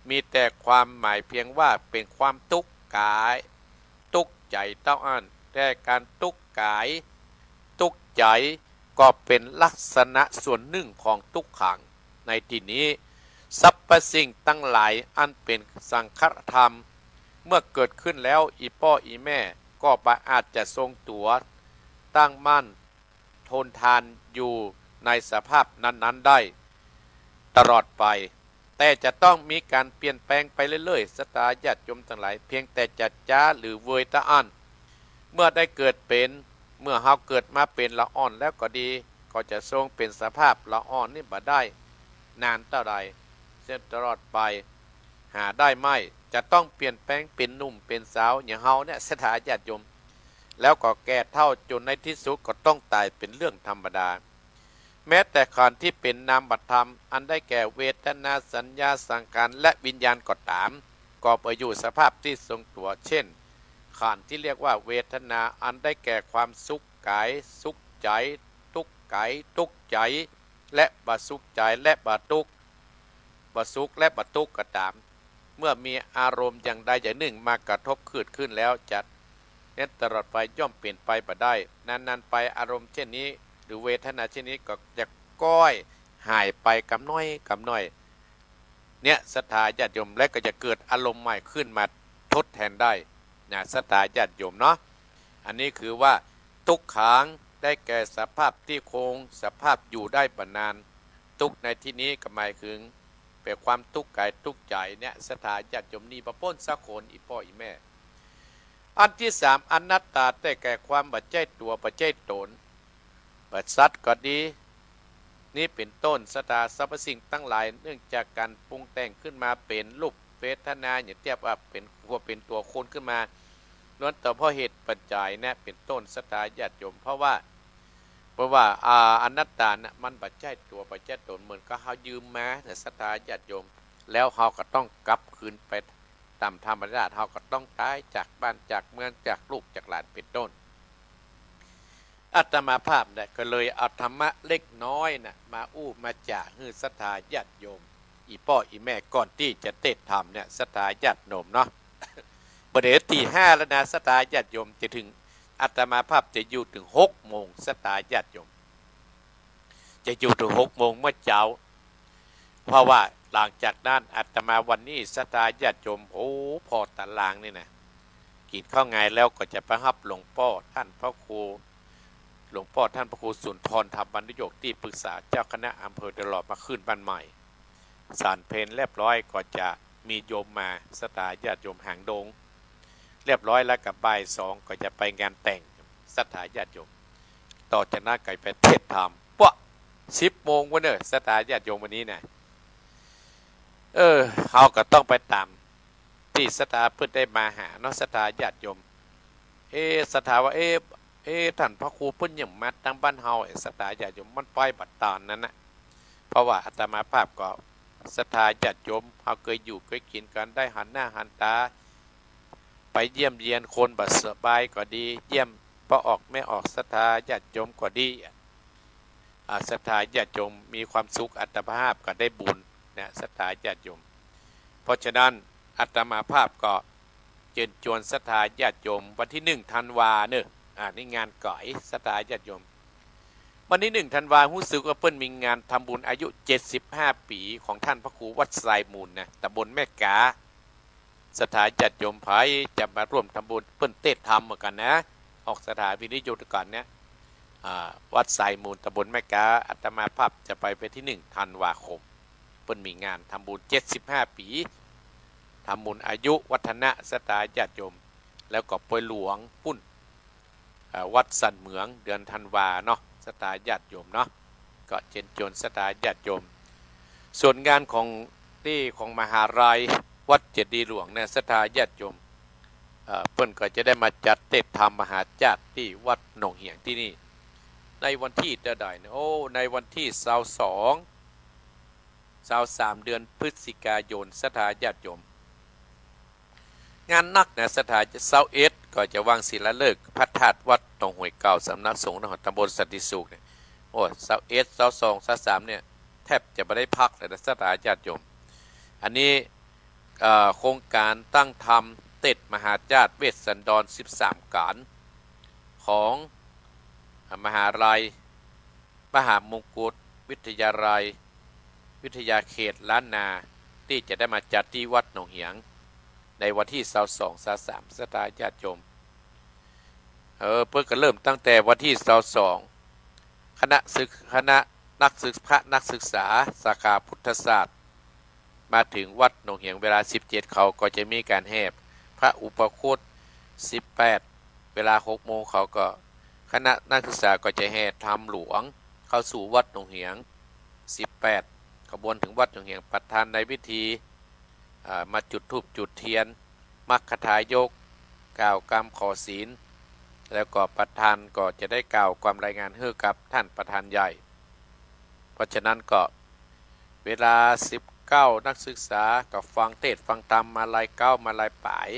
มีแต่ความหมายเพียงว่าเป๋นความตุ๊กข์กาย ตุ๊กข์ใจ๋เต้าอั้น แต่ก๋านตุ๊กข์กาย ตุ๊กข์ใจ๋ ก็เป๋นลักษณะส่วนนึ่งของทุกขัง ในตี้นี้ สรรพสิ่งตังหลายอันเป๋นสังขารธรรม เมื่อเกิดขึ้นแล้ว อี่ป้ออี่แม่ ก็บ่อาจจะทรงตั๋วตั้งมั่นทนทานอยู่ในสภาพนั้นๆ ได้ตลอดไป แต่จะต้องมีก๋านเปลี่ยนแปลงไปเรื่อยๆ ศรัทธาญาติโยมตังหลาย เพียงแต่จะจ๊าหรือเวยเต้าอั้น เมื่อได้เกิดเป๋น เมื่อเฮาเกิดมาเป๋นละอ่อนแล้วก็ดี ก็จะทรงเป๋นสภาพละอ่อนนี้บ่ได้นานเต้าใด เส้นตลอดไป หาได้ไม่ จะต้องเปลี่ยนแปลงเป๋นหนุ่มเป๋นสาวอย่างเฮาเนี่ย ศรัทธาญาติโยม แล้วก็แก่เฒ่าจนในที่สุดก็ต้องต๋ายเป๋นเรื่องธรรมดา แม้แต่ขันธ์ตี้เป๋นนามธรรม อันได้แก่เวทนา สัญญา สังขาร และวิญญาณก็ต๋าม ก็ไปอยู่สภาพตี้ทรงตั๋ว เช่น ขันธ์ตี้เรียกว่าเวทนา อันได้แก่ความสุขกาย สุขใจ๋ ตุ๊กข์กาย ตุ๊กข์ใจ๋ และบ่สุขใจ๋ และบ่ตุ๊กข์ บ่สุขและบ่ตุ๊กข์ก็ต๋าม เมื่อมีอารมณ์อย่างใดอย่างนึ่งมากระทบเกิดขึ้นแล้ว จะเน้นตลอดไปย่อมเป๋นไปบ่ได้ นานๆ ไปอารมณ์เช่นนี้ หรือเวทนาเช่นนี้ก็จะก้อยหายไปกำน้อยกำน้อย เนี่ย ศรัทธาญาติโยม และก็จะเกิดอารมณ์ใหม่ขึ้นมาทดแทนได้นะ ศรัทธาญาติโยมเนาะ อันนี้คือว่า ตุ๊กขัง ได้แก่สภาพตี้คงสภาพอยู่ได้บ่นาน ตุ๊กข์ในที่นี้ก็หมายถึง เป๋นความตุ๊กข์กายตุ๊กข์ใจ๋เนี่ย ศรัทธาญาติโยม หนีบ่ป๊นสักคน อี่ป้ออี่แม่ อันตี้สาม อนัตตา ได้แก่ความบ่ใจ้ตั๋วบ่ใจ้ต๋น บ่สัตว์ก็ดี นี้เป๋นต้น ศรัทธา สรรพสิ่งตังหลาย เนื่องจากก๋านปรุงแต่งขึ้นมาเป๋นรูปเวทนา อย่างเตียบว่าเป๋น ว่าเป๋นตั๋วคนขึ้นมา ล้วนแต่เพราะเหตุปัจจัยเนี่ยเป๋นต้น ศรัทธาญาติโยม เพราะว่า เพราะว่า อ่า อนัตตาน่ะ มันบ่ใจ้ตั๋วบ่ใจ้ต๋น เหมือนกับเฮายืมมาเนี่ย ศรัทธาญาติโยม แล้วเฮาก็ต้องกลับคืนไปต๋ามธรรมชาติ เฮาก็ต้องต๋ายจากบ้านจากเมือง จากลูกจากหลานเป๋นต้น อาตมาภาพเนี่ยก็เลยเอาธรรมะเล็กน้อยน่ะ มาอู้มาจ๋าหื้อศรัทธาญาติโยม อี่ป้ออี่แม่ ก่อนตี้จะเตศน์ธรรมเนี่ย ศรัทธาญาติโยมเนาะ บ่าเดี่ยวตีห้าแล้วนะ ศรัทธาญาติโยม จะเถิง อาตมาภาพจะอยู่เถิงหกโมง ศรัทธาญาติโยม จะอยู่เถิงหกโมงเมื่อเจ๊า เพราะว่าหลังจากนั้นอาตมาวันนี้ ศรัทธาญาติโยม โอ้ ผ่อตารางนี่นะ กิ๋นข้าวงายแล้วก็จะไปฮับหลวงป้อต้านพระครู หลวงป้อต้านพระครูสุนทร ธรรมานุโยค ตี้ปรึกษาเจ้าคณะอำเภอเดียวหล่อมาขึ้นบ้านใหม่ ฉันเพลเรียบร้อยก็จะมีโยมมา ศรัทธาญาติโยมหางดง เรียบร้อยแล้วก็บ่ายสองก็จะไปงานแต่ง ศรัทธาญาติโยม ต่อจากนั้นก็ไปเตศน์ธรรม ป๊ะ สิบโมงวะเน่อ ศรัทธาญาติโยม วันนี้นะ เออ เฮาก็ต้องไปต๋ามตี้ศรัทธาเปิ้นได้มาหาเนาะ ศรัทธาญาติโยม เอ๊ะ ศรัทธาว่า เอ๊ะ เอ๊ะ ต้านพระครูเปิ้นยังมาตางบ้านเฮา เอ๊ะ ศรัทธาญาติโยม มันไปบ่ต๋านนั้นนะ เพราะว่าอาตมาภาพก็ ศรัทธาญาติโยม เฮาเกยอยู่เกยกิ๋นกั๋น ได้หันหน้าหันต๋า ไปเยี่ยมเยียนคนบ่สบายก็ดี เยี่ยมป้อออกแม่ออก ศรัทธาญาติโยมก็ดี อ่า ศรัทธาญาติโยมมีความสุข อาตมาภาพก็ได้บุญนะ ศรัทธาญาติโยม เพราะฉะนั้นอาตมาภาพก็เจิญจวนศรัทธาญาติโยม วันตี้หนึ่งธันวาเน่อ อ่า นี่งานก๋อย ศรัทธาญาติโยม วันตี้หนึ่งธันวา ฮู้สึกว่าเปิ้นมีงานทำบุญอายุเจ็ดสิบห้าปี๋ของต้านพระครูวัดทรายมูลนะ ต๋ำบลแม่ก๋า ศรัทธาญาติโยมใผจะมาร่วมทำบุญ เปิ้นเตศน์ธรรมเหมือนกั๋นนะ ออกศรัทธาวิทยุตะก๋อนเนี่ย อ่า วัดทรายมูล ต๋ำบลแม่ก๋า อาตมาภาพจะไปวันตี้หนึ่งธันวาคม เปิ้นมีงานทำบุญเจ็ดสิบห้าปี๋ ทำบุญอายุวัฒนะ ศรัทธาญาติโยม แล้วก็ปอยหลวงปุ้น อ่า วัดสันเหมือง เดือนธันวาเนาะ ศรัทธาญาติโยมเนาะ ก็เจิญจวนศรัทธาญาติโยม ส่วนงานของตี้ของมหาลัยวัดเจดีย์หลวงเนี่ย ศรัทธาญาติโยม เอ่อ เปิ้นก็จะได้มาจัดเตศน์ธรรมมหาจ้าดตี้วัดหนองเหียงตี้นี่ ในวันตี้เต้าใดเนี่ย โอ้ ในวันตี้ซาวสอง ซาวสาม เดือนพฤศจิกายน ศรัทธาญาติโยม งานนักนะ ศรัทธา ซาวเอ็ด ก็จะวางศิลาฤกษ์พระธาตุวัดหนองห้วยเก่า สำนักสงฆ์นครตำบลสันติสุขเนี่ย โอ้ ซาวเอ็ด ซาวสอง ซาวสาม เนี่ย แทบจะบ่ได้พักเลยนะ ศรัทธาญาติโยม อันนี้ เอ่อ โครงก๋านตั้งธรรมเตศน์มหาจ้าดเวสสันดรสิบสามก๋าน ของมหาลัย มหามงกุฏวิทยาลัย วิทยาเขตล้านนา ตี้จะได้มาจัดตี้วัดหนองเหียง ในวันตี้ซาวสอง ซาวสาม ศรัทธาญาติโยม เออ เปิ้นก็เริ่มตั้งแต่วันตี้ซาวสอง คณะศึก คณะนักศึก พระนักศึกษาสาขาพุทธศาสตร์ มาเถิงวัดหนองเหียงเวลาสิบเจ็ด เขาก็จะมีก๋านแห่พระอุปคุต สิบแปด เวลาหกโมง เขาก็ คณะนักศึกษาก็จะแห่ธรรมหลวงเข้าสู่วัดหนองเหียง สิบแปด ขบวนเถิงวัดหนองเหียง ประธานในพิธี อ่า มาจุดธูปจุดเตียน มัคคทายก กล่าวกำขอศีล แล้วก็ประธานก็จะได้กล่าวความรายงานหื้อกับต้านประธานใหญ่ เพราะฉะนั้นก็เวลา สิบเก้า นักศึกษาก็ฟังเทศน์ฟังธรรมมาลายเก๊ามาลายป๋าย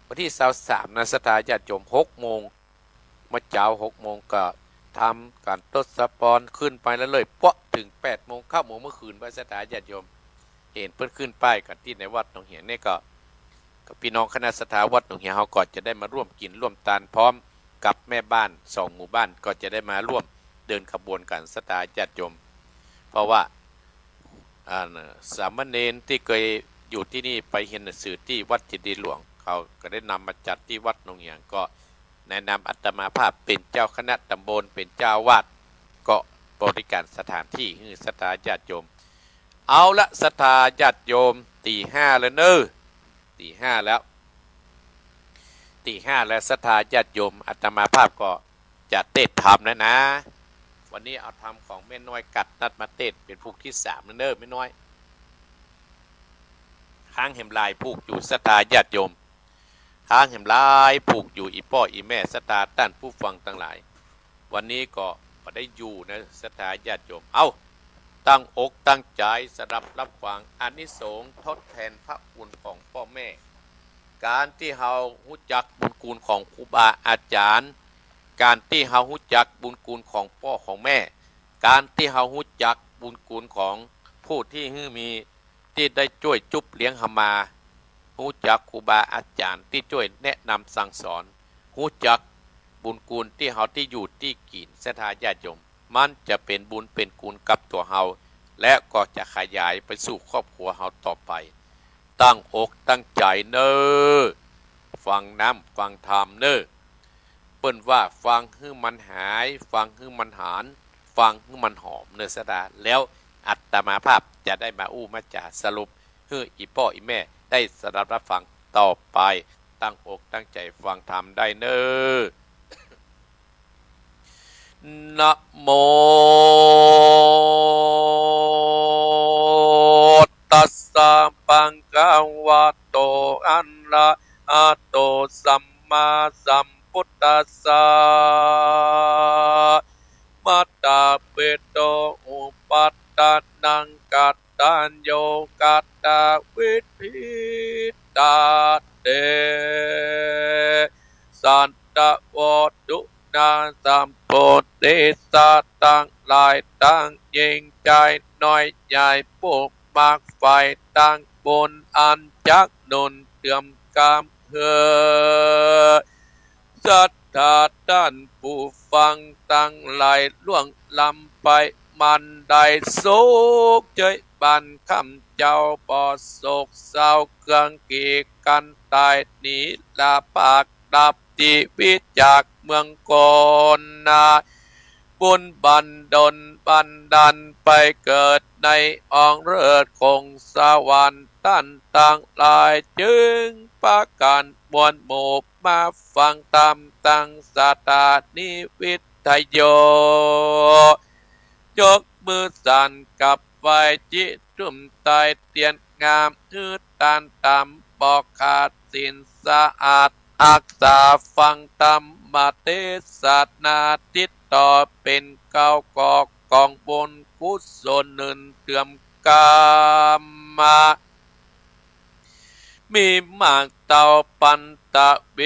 วันตี้ ซาวสาม นะศรัทธาญาติโยม หกโมง เมื่อเจ๊า หกโมง ก็ทำก๋านทศพรขึ้นไปเรื่อยๆ เปาะเถิง แปดโมง เก้าโมง เมื่อคืน ว่าศรัทธาญาติโยม หันเปิ้นขึ้นป้ายกั๋นตี้ในวัดหนองเหียงนี่ก็ ก็ปี้น้องคณะศรัทธาวัดหนองเหียงเฮาก็จะได้มาร่วมกิ๋นร่วมตานพร้อมกับแม่บ้านสองหมู่บ้าน ก็จะได้มาร่วมเดินขบวนกั๋นศรัทธาญาติโยม เพราะว่า อ่า สามเณรตี้เกยอยู่ตี้นี่ไปเฮียนหนังสือตี้วัดเจดีย์หลวง เขาก็ได้นำมาจัดตี้วัดหนองเหียง ก็แนะนำอาตมาภาพเป๋นเจ้าคณะตำบล เป๋นเจ้าอาวาส ก็บริการสถานตี้หื้อศรัทธาญาติโยม เอาละศรัทธาญาติโยม ตี๋ห้าแล้วเน่อ ตี๋ห้าแล้ว ตี๋ห้าแล้วศรัทธาญาติโยม อาตมาภาพก็จะเตสน์ธรรมแล้วนะ วันนี้เอาธรรมของแม่น้อยกัดนัดมาเตสน์เป๋นผูกตี้สามแล้วเน่อแม่น้อย ค้างแหมหลายผูกอยู่ศรัทธาญาติโยม ค้างแหมหลายผูกอยู่ อี่ป้ออี่แม่ศรัทธาต้านผู้ฟังตังหลาย วันนี้ก็บ่ได้อยู่นะศรัทธาญาติโยม เอ้า ตั้งอกตั้งใจ๋สดับรับฟัง อานิสงส์ทดแทนพระคุณของป้อแม่ ก๋านตี้เฮาฮู้จักบุญคุณของครูบาอาจ๋ารย์ ก๋านตี้เฮาฮู้จักบุญคุณของป้อของแม่ ก๋านตี้เฮาฮู้จักบุญคุณของผู้ตี้หื้อมี ตี้ได้จ้วยจุบเลี้ยงเฮามา ฮู้จักครูบาอาจ๋ารย์ตี้จ้วยแนะนำสั่งสอน ฮู้จักบุญคุณตี้เฮาตี้อยู่ตี้กิ๋น ศรัทธาญาติโยม มันจะเป๋นบุญเป๋นคุณกับตั๋วเฮา และก็จะขยายไปสู่ครอบครัวเฮาต่อไป ตั้งอกตั้งใจ๋เน่อ ฟังน้ำฟังธรรมเน่อ เปิ้นว่าฟังหื้อมันหาย ฟังหื้อมันหาน ฟังหื้อมันหอมเน่อศรัทธา แล้วอาตมาภาพจะได้มาอู้มาจ๋าสรุปหื้ออี่ป้ออี่แม่ได้สดับรับฟังต่อไป ตั้งอกตั้งใจ๋ฟังธรรมได้เน่อ นะโมตัสสะ ภะคะวะโต อะระหะโต สัมมาสัมพุทธัสสะ มะตะปิโต อุปัฏฐานัง กตัญญู กตวิธิ ตะเต สัตวะ ปุณณะ สัพพุริสะ ตังหลายตัง ยิ่งใจ๋น้อยใหญ่ ผู้มักใฝ่ตังบุญ อันจักหนุนเติมกำเฮือ ศรัทธาต้านผู้ฟังตังหลาย ล่วงล้ำไป มันได้สุขใจ๋ บั้นค่ำเจ๊า บ่โศกเศร้า เคืองเกรงกั๋นต๋าย นิรภาพ ดับ ชีวิตจากเมืองคนนา บุญบันดลบันดาล ไปเกิดในอ้อมฤทธิ์ของสวรรค์ ต้านตังหลายจึงปากั๋นมวลหมู่ มาฟังธรรมตังสถานีวิทยุ ยกมือสันกับไหว้ จิตจุ่มใต้เตียนงาม หื้อตานต๋าม บ่ขาดศีลสะอาด อักษาฟังธรรมเตสนา ติดต่อเป๋นเกล้า ก่อกองบุญกุศล หนุนเติมกำมา มีมากเต้าปั๋นตะเว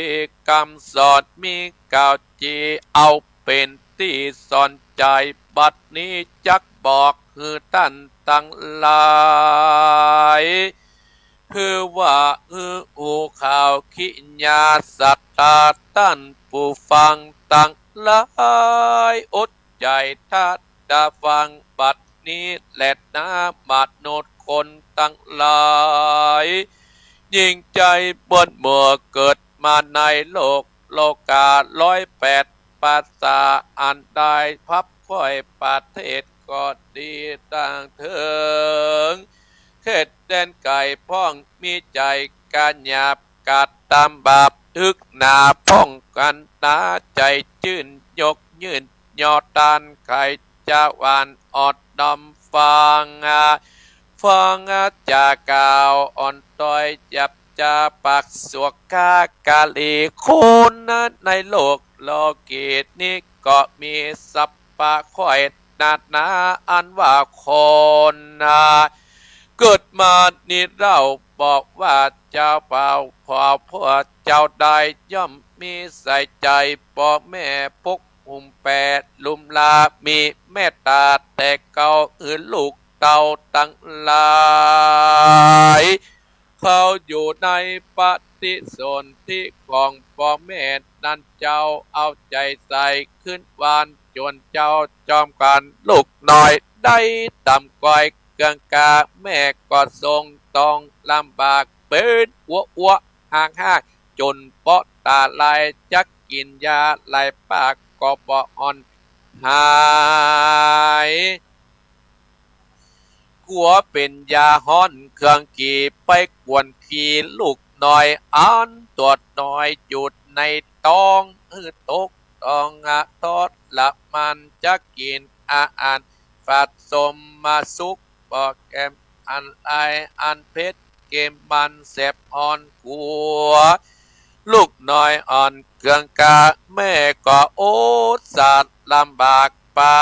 กำสอน มีกล่าวจีเอาเป๋นตี้สอนใจ๋ บัดนี้จักบอกหื้อต้านตังหลาย หื้อว่าหื้อฮู้ข่าว คิญาศรัทธาต้านผู้ฟังตังหลาย อดใจ๋ถ้าจะฟังบัดนี้แลนา มนุษย์คนตังหลาย ยิ่งใจ๋เปิ้นเมื่อเกิดมาในโลก โลการ้อยแปดภาษา อันได้พับค่อยประเทศก็ดีต่างเถิง เขตแดนไก๋พ่อง มีใจ๋ก๋าหยาบ กัดตำบาป ฮึกหนาพ่องกั๋นหนา ใจ๋จื้นยกยื่น ยอตานใค่จะหวาน อดดอมฟัง ฟังจ๋ากล่าวอ่อนต้อย หยาบจ๋าปากสวก กากาลี คนในโลกโลกีนี้ ก็มีสัพพะค่อยนานา อันว่าคนนา เกิดมานี้เล่า บอกว่าเจ้าบ่าว ขอพวกเจ้าได้ ย่อมมีใส่ใจ๋ ป้อแม่ปกหุ้มแป๋ ลุมลา มีเมตต๋าแต่เก่า หื้อลูกเต้าตังหลาย เขาอยู่ในปฏิสนธิของป้อแม่นั้น เจ้าเอาใจ๋ใส่ขึ้นหวาน จ๋วนเจ้าจอมกั๋น ลูกน้อยได้ตำก๋อย เกื้องก้าแม่ก็ทรงต้องลำบาก เป๋นอัวอัว ฮากฮาก จ๋นเปาะต๋าลาย จักกิ๋นยาหลายปาก ก็บ่อ่อนหาย กั๋วเป๋นยาฮ้อน เคืองกี่ไปกวนขี้ ลูกน้อยอันตั๋วน้อย อยู่ในต๊อง หื้อตกต้องทรมาน จักกิ๋นอาหาร ผสมมาสุก บ่แกมอันอาย อันเผ็ดเกมมัน แสบฮ้อนกั๋ว ลูกน้อยอ่อนเกื้องก้า แม่ก็อดสาดลำบาก ปา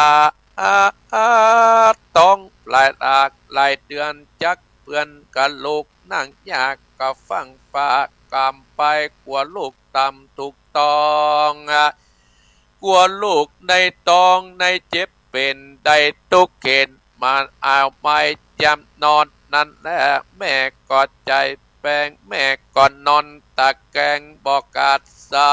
ต๊องหลายหลากหลายเดือน จักเปื้อนกับลูกนั่งยาก ก็ฟั่งฟ้ากำไป กั๋วลูกตำถูกต้อง กั๋วลูกในต๊องในเจ็บเป๋น ได้ตุ๊กเข็ญ มันเอาไม้ยำนอน นั้นแหละแม่ก็ใจ๋แปง แม่ก็นอนตะแกง บ่กาดซ้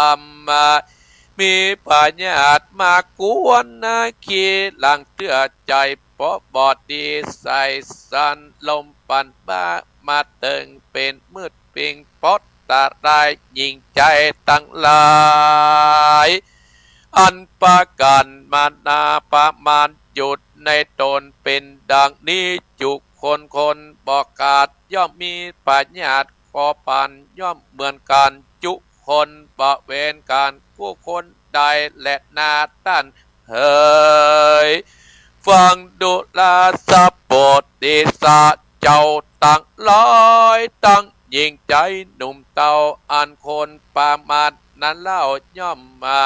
ำ มีพยาธิมากวนนา ขี้หลังเตื้อใจ๋ เพราะบ่ดีใส่สัน ลมปั่นบ้ามาเติง เป๋นมืดปิง เพราะตะลายยิ่งใจ๋ตังหลาย อันปากั๋นมานาประมาณ อยู่ในต๋นเป๋นดังนี้ จุคนคน บ่กาดย่อมมีพยาธิ ก็ปานย่อมเหมือนกั๋น จุคน บ่เว้นกั๋นกู้คนใดแลนา ต้านเหย ฟังดูราชโพธิสัตว์เจ้าตังหลาย ตังหญิงใจ๋หนุ่มเต้า อันคนประมาณนั้นเล่า ย่อมมา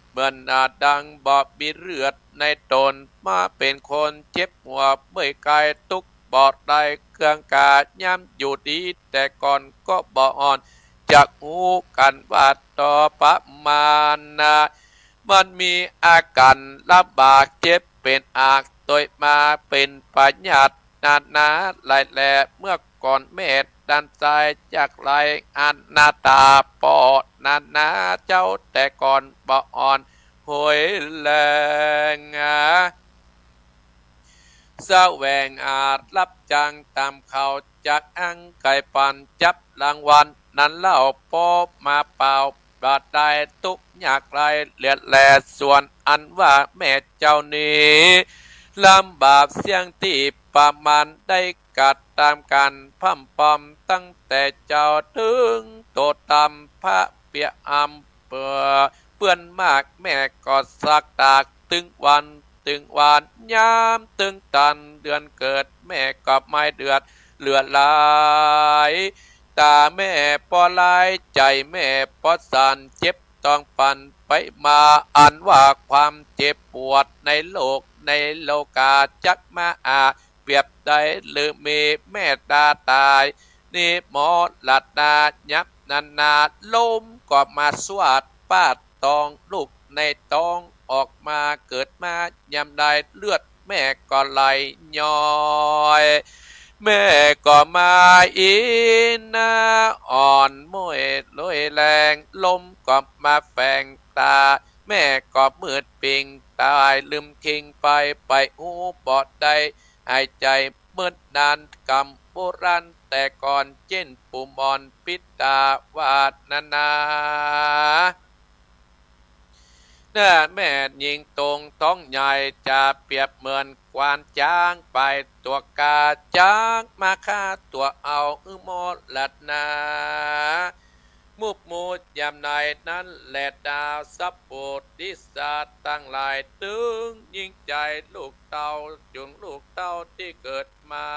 เหมือนดังบ่มีเลือดในต๋น มาเป๋นคนเจ็บหัวเมื่อยก๋าย ตุ๊กบ่ได้เกื้องก้า ยามอยู่ดีแต่ก่อน ก็บ่อ่อน จักฮู้กั๋นว่าต่อประมาณนา มันมีอาก๋ารลำบาก เจ็บเป๋นอัก ตวยมาเป๋นพยาธินานาหลายแล เมื่อก่อนแม่ดันต๋ายจากหลาย อนาถาป้อนานาเจ้า แต่ก่อนบ่อ่อนหวยแรง แสวงหารับจ้างตำข้าวจากอังไกปัน จับรางวัลนั้นเล่า ปอมาเป่า บ่ได้ตุ๊กข์ยากไร้เลือดแล ส่วนอันว่าแม่เจ้านี้ ลำบากเสี้ยงตี้ประมาณ ได้กระตำก๋านพร่ำปรอม ตั้งแต่เจ๊าเถิงโตตำ พระเปียอำเปื้อเปื้อนมาก แม่ก็สักตาก ตึงวันตึงวาน ยามตึงตันเดือนเกิด แม่ก็ไม่เดือดเลือดร้าย ต๋าแม่ปอร้าย ใจ๋แม่ปอสั่น เจ็บต้องปันไปมา อันว่าความเจ็บปวดในโลกในโลก๋า จักมาอาเปรียบได้หรือมี แม่ต๋าต๋าย นี้มรณายับนานา ลมก็มาสวาดปาดตอง ลูกในต๊องออกมา เกิดมายามใด เลือดแม่ก็ไหลย้อย แม่ก็มาอินนา อ่อนม้วยลอยแรง ลมก็มาแฝงต๋า แม่ก็มืดปิง ต๋ายลืมคิงไป ไปอู้บ่ได้ หายใจ๋เมินนาน กำโบราณแต่ก่อน เจ้นปู่หมอนปิดต๋า ว่านานา แม่ญิงตรงท้องใหญ่จะเปรียบเหมือนควานจ๊างไปตั๋วก๋า จ๊างมาฆ่าตั๋วเอามรดา มุบมูยามในนั้นแลนา สัพโพธิสัตว์ตังหลาย ตึงยิ่งใจ๋ลูกเต้า จุ่งลูกเต้าตี้เกิดมา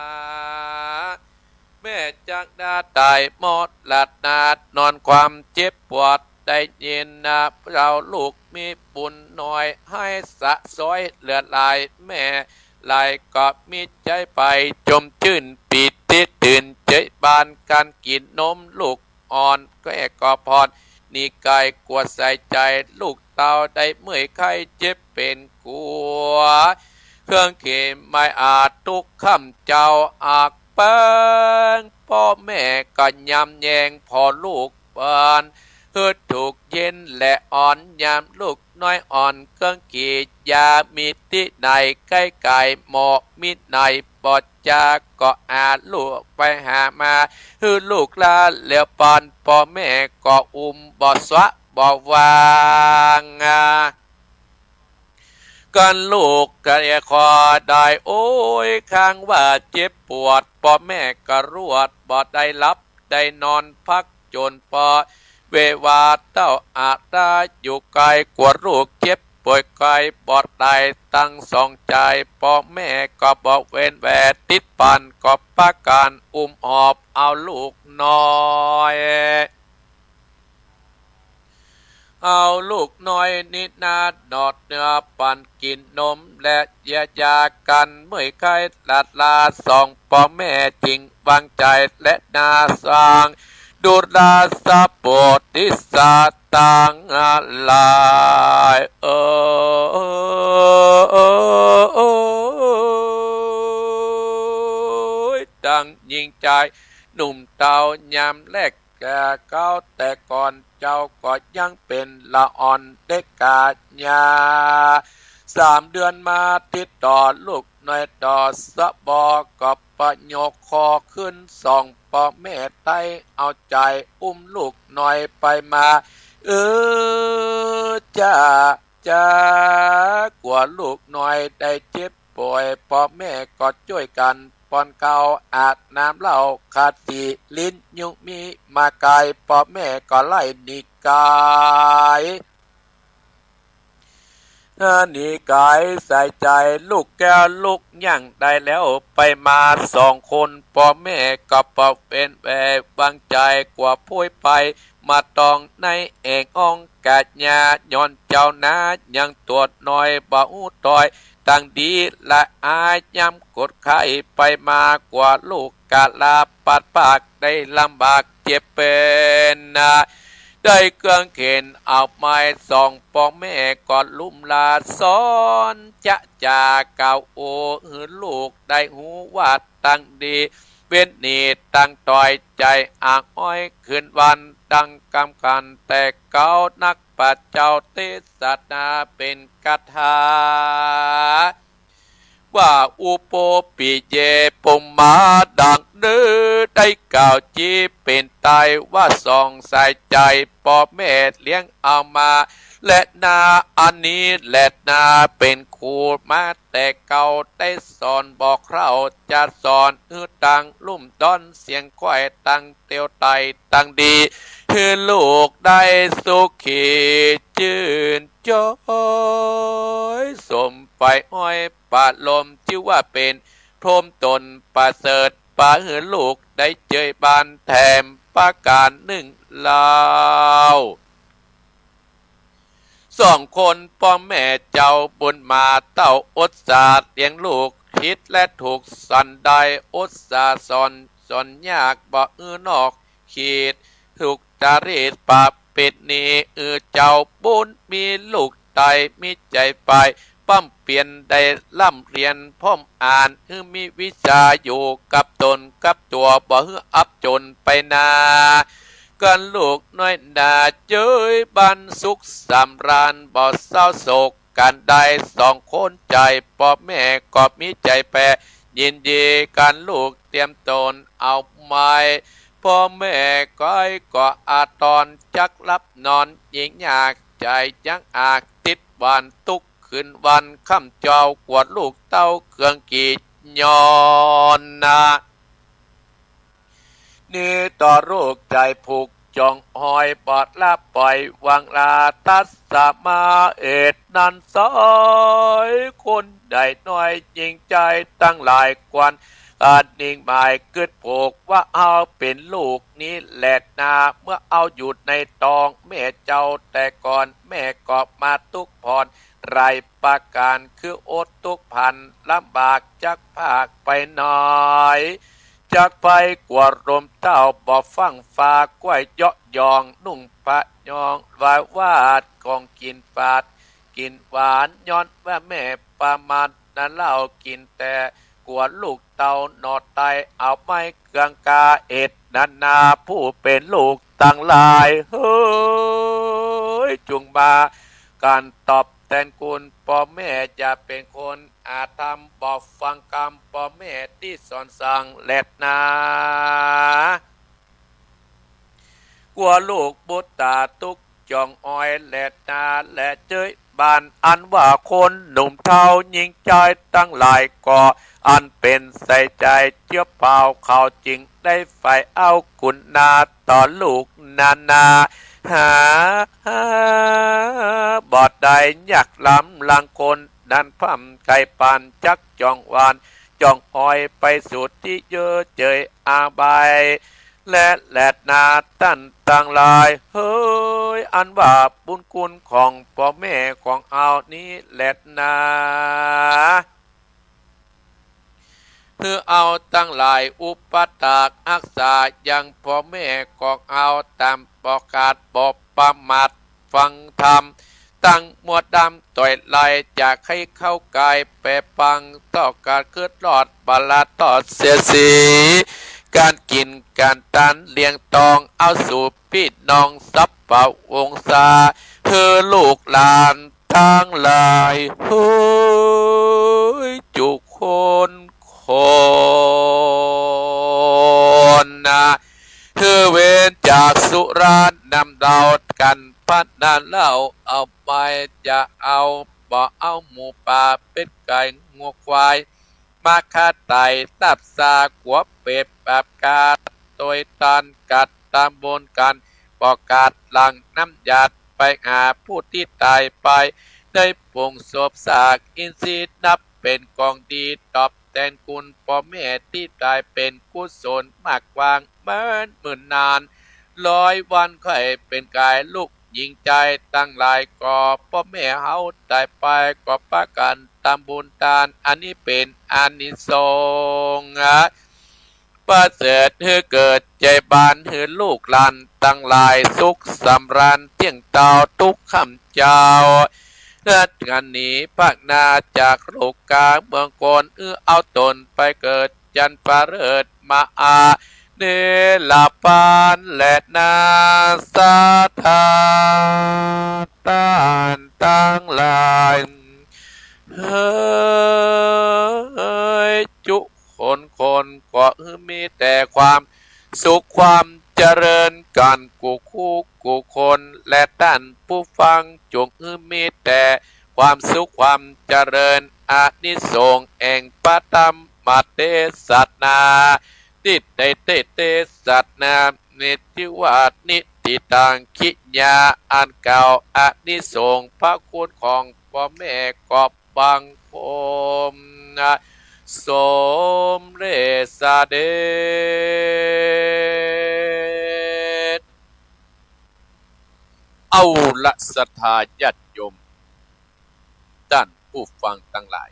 แม่จ๊างนาต๋ายมรดา นอนความเจ็บปวด ได้ยินนา เจ้าลูกมีบุญน้อย หื้อสะสวยเหลือหลาย แม่หลายก็มีใจ๋ไป จมจื้นปีติตื่น เจยบานกั๋นกิ๋นนมลูกอ่อน แก้ก็ผ่อนหนีก๋าย กั๋วใส่ใจ๋ลูกเต้า ได้เมื่อยไข้เจ็บเป๋นกั๋ว เครื่องเข็ญไม้อาจทุกค่ำเจ๊า อักเปิ้งป้อแม่ก็ยำแยงผ่อลูกเปิ้น หื้อถูกเย็นและอ่อน ยามลูกน้อยอ่อน เครื่องเขียญยามีตี้ไหน ใก้ก๋ายเหมาะมิไหน บ่จาก็อาลูกไปหามา หื้อลูกลาแล้วปัน ป้อแม่ก็อุ้มบ่สะบ่วาง กั๋นลูกก็ขอได้ โอ้ย ข้างว่าเจ็บปวด ป้อแม่ก็รวด บ่ได้หลับได้นอนพักจ๋นปอ เววาเต้าอาตาอยู่ไกล กั๋วลูกเจ็บป่วยไกล บ่ได้ตั้งสองใจ๋ ป้อแม่ก็บ่เว้นแว ติดปั๋นก็ปากั๋นอุ้มหอบเอาลูกน้อย เอาลูกน้อยนี้นา หนอดเนื้อปั๋นกิ๋นนม และเยียวยากั๋นเมื่อยไข้ลาดลา สองป้อแม่จึงวางใจ๋ และนาสร้างดูราสัพโพธิสัตว์ตังหลาย เออ เออ เออ เออ เออ ตั้งยิ่งใจ๋ หนุ่มเต้ายามแลก แก่เก๊าแต่ก่อนเจ้าก็ยังเป๋นละอ่อนเด็กกาญา สามเดือนมาติดต่อลูกน้อยต่อสะบอ ก็ปะยกคอขึ้น สองป้อแม่ไต้เอาใจ๋อุ้มลูกน้อยไปมา เออ จ๊า จ๊า กั๋วลูกน้อยได้เจ็บป่วย ป้อแม่ก็จ้วยกั๋นป้อนข้าวอาบน้ำเหล้า ขัดสีลิ้นยุงมีมาไก๋ ป้อแม่ก็ไล่หนีไก๋ หนีไก๋ใส่ใจ๋ลูกแก้วลูกยังได้แล้ว ไปมาสองคน ป้อแม่ก็บ่เว้นแว วางใจ๋กั๋วพุ้ยไป มาตองในแอ่งอ่องกาญา ย้อนเจ้านายังตั๋วน้อย บ่ฮู้ตอย ตังดีละอายยามกดไข้ ไปมากั๋วลูกกะลาปัดปาก ได้ลำบากเจ็บเป๋นนา ได้เครื่องเข็ญเอาไม้ สองป้อแม่ก็ลุ่มลาสอน จะจากล่าวโอ หื้อลูกได้ฮู้ว่าตังดี เว้นหนีตังตอย ใจ๋อ่างอ้อยคืนวัน ดังกำกั๋นแต่เก๊านัก พระเจ้าเตสนาเป๋นคาถา ว่าอุโปปิเยปุมมา ดังนี้ได้กล่าวจี๊เป๋นไต้ว่าสองสายใจ๋ ป้อแม่เลี้ยงเอามา และนาอันนี้แลนาเป๋นครูมาแต่เก๊า ได้สอนบอกเฮา จะสอนหื้อตังลุ่มดอนเสียงควาย ตังเตียวไตตังดี หื้อลูกได้สุขีจื้นจ้อย สมไปอ้อยปะลม จื้อว่าเป๋นพรหมต๋นประเสริฐ ปาหื้อลูกได้เจยบานแถมประก๋านนึ่งเล่า สองคนป้อแม่เจ้าบุญมา เต้าอดสาเลี้ยงลูก ผิดและถูกสันใด อดสาสอน สอนยากบ่หื้อนอกขีด ถูกจารีตประเพณี อือเจ้าบุญมีลูกไต๋ มีใจ๋ไป ป้ำเปียนได้ร่ำเรียนพ่อมอ่าน หื้อมีวิชาอยู่กับต๋นกับตั๋ว บ่หื้ออับจ๋นไปนา กั๋นลูกน้อยนา เจยบานสุขสำราญ บ่เศร้าโศกกั๋นใด สองคนใจ๋ป้อแม่ก็มีใจ๋แปร ยินดีกั๋นลูกเตรียมต๋นเอาไม้ ป้อแม่ก้อยก็อาตอนจักหลับนอน ยิ่งยากใจ๋ยังอาก ดหวานตุ๊กข์คืนวันค่ำเจ้า กั๋วลูกเต้าเคืองกีดย้อนนา นี้ต่อลูกใจ๋ผูกจ๋องหอย บ่ละป่อยวางลา ตั๊ดสมาเหตุนั้นไส้ คนใดน้อยหญิงใจ๋ตังหลายควร อันนิ่งหมายกึ๊ดผูกว่าเฮาเป๋นลูกนี้แลนา เมื่อเฮาอยู่ในต๊องแม่เจ้าแต่ก่อน แม่ก็มาตุ๊กข์ผ่อนหลายประก๋าน คืออดตุ๊กข์พันลำบากจักภาคไปหน่อย จักไปกั๋วลมเต้าบ่ฟั่งฟ้า ก้วยเยาะยองนุ่งผ้ายอง วายวาดของกิ๋นฝาดกิ๋นหวาน ย้อนว่าแม่ประมาทนา เหล้ากิ๋นแต่ กั๋วลูกเต้าหนอต๋าย เอาไม้เคืองกาเหตุนั้นนา ผู้เป๋นลูกตังหลายเฮย จุ่งมาก๋านตอบแตนคุณป้อแม่ อย่าเป๋นคนอธรรม บ่ฟั่งกำป้อแม่ตี้สอนสั่งแลนา กั๋วลูกบุตต๋าตุ๊กข์จ๋องอ้อยแลนา และเจ๊ยบ้านอันว่าคนหนุ่มเฒ่าหญิงใจ๋ตังหลายก็ อันเป๋นใส่ใจ๋เจื้อเปล่า เขาจึงได้ใฝ่เอากุณาต่อลูกนานา หาบ่ได้ยากล้ำ ลางคนนั้นพร่ำใค่ปาน จักจ๋องหวานจ๋องอ้อย ไปสู่ตี้เย้อเจยอบาย และแลนาต้านตังหลายเฮย อันว่าบุญคุณของป้อแม่ของเฮานี้แลนา หื้อเฮาตังหลายอุปถากฮักษายังป้อแม่ของเฮาต๋ามปกติ บ่ประมาทฟั่งธรรม ตั้งมั่วดำต่อยไล่ จะใค่เข้าก๋ายแป๋ปัง ต่อก๋านกึ๊ดรอดบ่ละตอดเสียสี ก๋านกิ๋นก๋านตานเลี้ยงตอง เอาสู่ปี้น้องสัพพะวงศา หื้อลูกหลานตังหลายเฮย จุคนคนนา หื้อเว้นจากสุราน้ำเหล้า ก๋านพนันเหล้าเอาไป จะเอาบ่เอาหมูป๋าเป็ดไก่งัวควาย มาฆ่าต๋ายตับซา กั๋วเปรตปาบกา ตวยตานกัดตามบุญกั๋น บ่ขาดหลั่งน้ำหยาดไปหาผู้ตี้ต๋ายไป ได้ปรุงศพซากอินทรีย์ นับเป๋นของดีตอบแตนคุณป้อแม่ตี้ต๋าย เป๋นกุศลมากกว้างเมินหมื่นนาน ร้อยวันค่อยเป๋นก๋าย ลูกหญิงใจ๋ตังหลายก็ ป้อแม่เฮาต๋ายไปก็ปากั๋นตำบุญตาน อันนี้เป๋นอานิสงส์ประเสริฐ หื้อเกิดใจ๋บาน หื้อลูกหลานตังหลายสุขสำราญเตี้ยงเต้าทุกค่ำเจ๊า เลิศกันหนีภาคหน้าจากโลก๋าเมืองคน หื้อเอาต๋นไปเกิด จันประเสริฐมาอาเนรปานแลนา ศรัทธาต้านตังหลายเฮย จุคนคนก็หื้อมีแต่ความสุขความเจริญกั๋นกู้คู่กู้คน และต้านผู้ฟังจุ่งหื้อมีแต่ความสุขความเจริญ อานิสงส์แห่งพระธรรมเตสนา ตี้ได้เตสนา นิติวาสนิติตังคิยา อันกล่าวอานิสงส์พระคุณของป้อแม่ก็บังคมสมเร็จเสด็จ เอาละศรัทธาญาติโยม ต้านผู้ฟังตังหลาย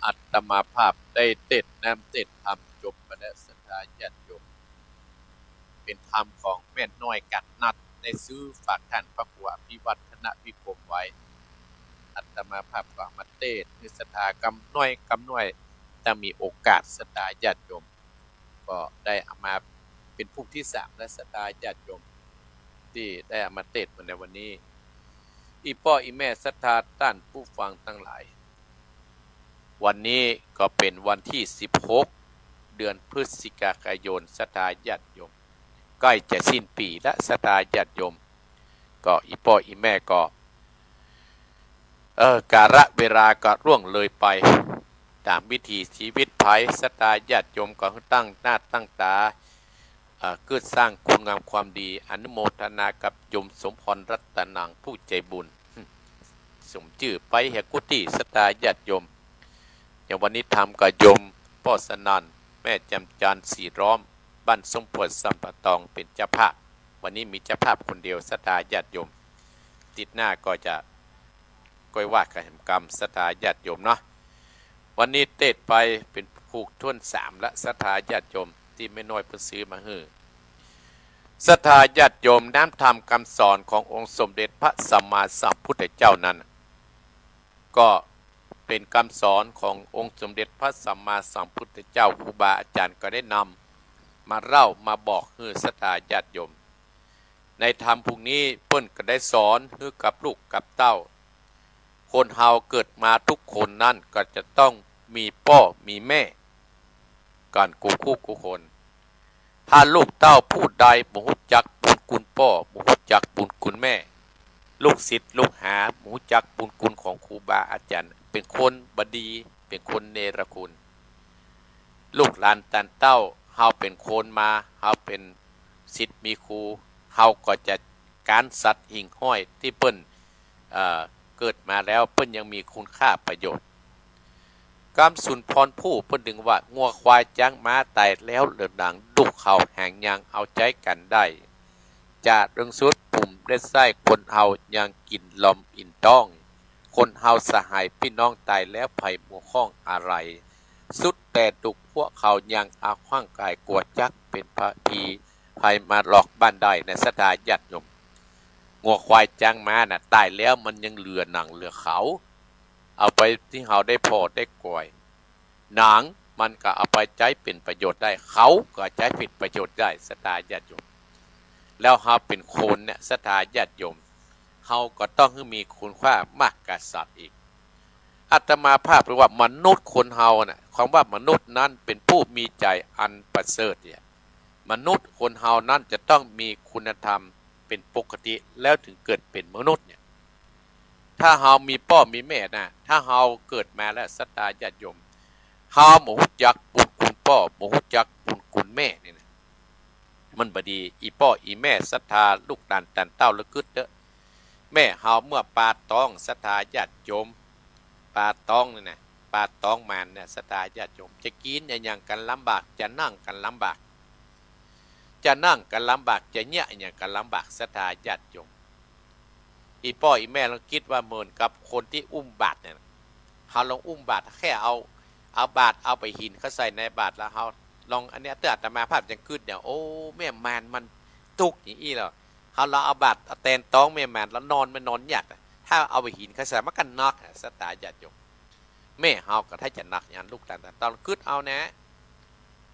อาตมาภาพได้เตสน์น้ำเตสน์ธรรมจบไปแล้ว ศรัทธาญาติโยม เป๋นธรรมของแม่น้อยกัดนัด ได้ซื้อฝากต้านพระครูอภิวัฒนวิกรมไว้ อาตมาภาพก็เอามาเตสน์หื้อศรัทธากำน้อยกำน้อย ถ้ามีโอกาสศรัทธาญาติโยม ก็ได้เอามาเป๋นภูมิตี้สามและศรัทธาญาติโยม ตี้ได้เอามาเตสน์มาในวันนี้ อี่ป้ออี่แม่ศรัทธาต้านผู้ฟังตังหลาย วันนี้ก็เป๋นวันตี้สิบหก เดือนพฤศจิกายน ศรัทธาญาติโยม ใก้จะสิ้นปี๋ละศรัทธาญาติโยม ก็อี่ป้ออี่แม่ก็ เออ กาลเวลาก็ล่วงเลยไป ต๋ามวิถีชีวิตไผ ศรัทธาญาติโยมก็ตั้งหน้าตั้งต๋า เอ่อ เกิดสร้างคุณงามความดี อนุโมทนากับโยมสมพรรัตนังผู้ใจบุญ สมจื้อไปเหียกุฏิ ศรัทธาญาติโยม อย่างวันนี้ทำกับโยมป้อสนั่น แม่แจ่มจันทร์ สีล้อม บ้านส้มผวด สัมปะตอง เป๋นเจ้าภาพ วันนี้มีเจ้าภาพคนเดียว ศรัทธาญาติโยม อาทิตย์หน้าก็จะ ก้อยว่ากั๋นแหมกำ ศรัทธาญาติโยมเนาะ วันนี้เตสน์ไปเป๋นผูกถ้วนสามละ ศรัทธาญาติโยม ตี้แม่น้อยเปิ้นซื้อมาหื้อ ศรัทธาญาติโยม น้ำธรรมกำสอนขององค์สมเด็จพระสัมมาสัมพุทธเจ้านั้น ก็เป๋นกำสอนขององค์สมเด็จพระสัมมาสัมพุทธเจ้า ครูบาอาจ๋ารย์ก็ได้นำมาเล่ามาบอกหื้อศรัทธาญาติโยม ในธรรมผูกนี้เปิ้นก็ได้สอนหื้อกับลูกกับเต้า คนเฮาเกิดมาทุกคนนั้นก็จะต้องมีป้อมีแม่ กั๋นกู้คู่กู้คน ถ้าลูกเต้าผู้ใดบ่ฮู้จักบุญคุณป้อ บ่ฮู้จักบุญคุณแม่ ลูกศิษย์ลูกหาบ่ฮู้จักบุญคุณของครูบาอาจ๋ารย์ เป๋นคนบ่ดี เป๋นคนเนรคุณ ลูกหลานต้านเต้า เฮาเป๋นคนมา เฮาเป๋นศิษย์มีครู เฮาก็จะก๊านสัตว์หิ่งห้อยตี้เปิ้น เอ่อ เกิดมาแล้วเปิ้นยังมีคุณค่าประโยชน์ กำสุนทรภู่เปิ้นตึงว่า งัวควายจ๊างม้าต๋ายแล้วเหลือหนัง ลูกเขาหางยังเอาใจ๊กั๋นได้ จะเริงสุดผมได้ไส้ คนเฮายังกิ๋นลอมอิ่มต๊อง คนเฮาสหายปี้น้องต๋ายแล้วใผมัวข้องอะไร สุดแต่ลูกพวกเขายังเอาข้างก๋ายกั๋วจักเป๋นผี ใผมาหลอกบ้านได้นะ ศรัทธาญาติโยม งัวควายจ๊างม้าน่ะ ต๋ายแล้วมันยังเหลือหนังเหลือเขา เอาไปตี้เฮาได้ผ่อได้ก๋อย หนังมันก็เอาไปใจ๊เป๋นประโยชน์ได้ เขาก็ใจ๊เป๋นประโยชน์ได้ ศรัทธาญาติโยม แล้วเฮาเป๋นคนเนี่ย ศรัทธาญาติโยม เฮาก็ต้องหื้อมีคุณค่ามากกว่าสัตว์อีก อาตมาภาพเรียกว่ามนุษย์คนเฮาน่ะ คำว่ามนุษย์นั้นเป๋นผู้มีใจ๋อันประเสริฐเนี่ย มนุษย์คนเฮานั้นจะต้องมีคุณธรรมเป๋นปกติ แล้วถึงเกิดเป๋นมนุษย์เนี่ย ถ้าเฮามีป้อมีแม่น่ะ ถ้าเฮาเกิดมาแล้ว ศรัทธาญาติโยม เฮาบ่ฮู้จักบุญคุณป้อ บ่ฮู้จักบุญคุณแม่นี่นะ มันบ่ดี อี่ป้ออี่แม่ ศรัทธาลูกหลานต้านเต้า ละกึ๊ดเต๊อะ แม่เฮาเมื่อปาต๊อง ศรัทธาญาติโยม ปาต๊องนี่นะ ปาต๊องมานเนี่ย ศรัทธาญาติโยม จะกิ๋นอะหยังก็ลำบาก จะนั่งก็ลำบาก จะนั่งก็ลำบาก จะเยียะอะหยังก็ลำบาก ศรัทธาญาติโยม อี่ป้ออี่แม่ลองกึ๊ดว่าเหมือนกับคนตี้อุ้มบาตรเนี่ย เฮาลองอุ้มบาตร แค่เอา เอาบาตร เอาใบหินเข้าใส่ในบาตรแล้วเฮาลอง อันเนี้ย เตื้ออาตมาภาพยังกึ๊ดเนี่ย โอ้ แม่มานมันตุ๊กอย่างอี้เหรอ เฮาลองเอาบาตร เอาแตนต๊องแม่มานแล้วนอน มันนอนหยัดอะ ถ้าเอาใบหินเข้าใส่มันก็หนักอะ ศรัทธาญาติโยม แม่เฮาก็ถ้าจะหนักอย่างนั้น ลูกหลานต้านเต้า กึ๊ดเอานะ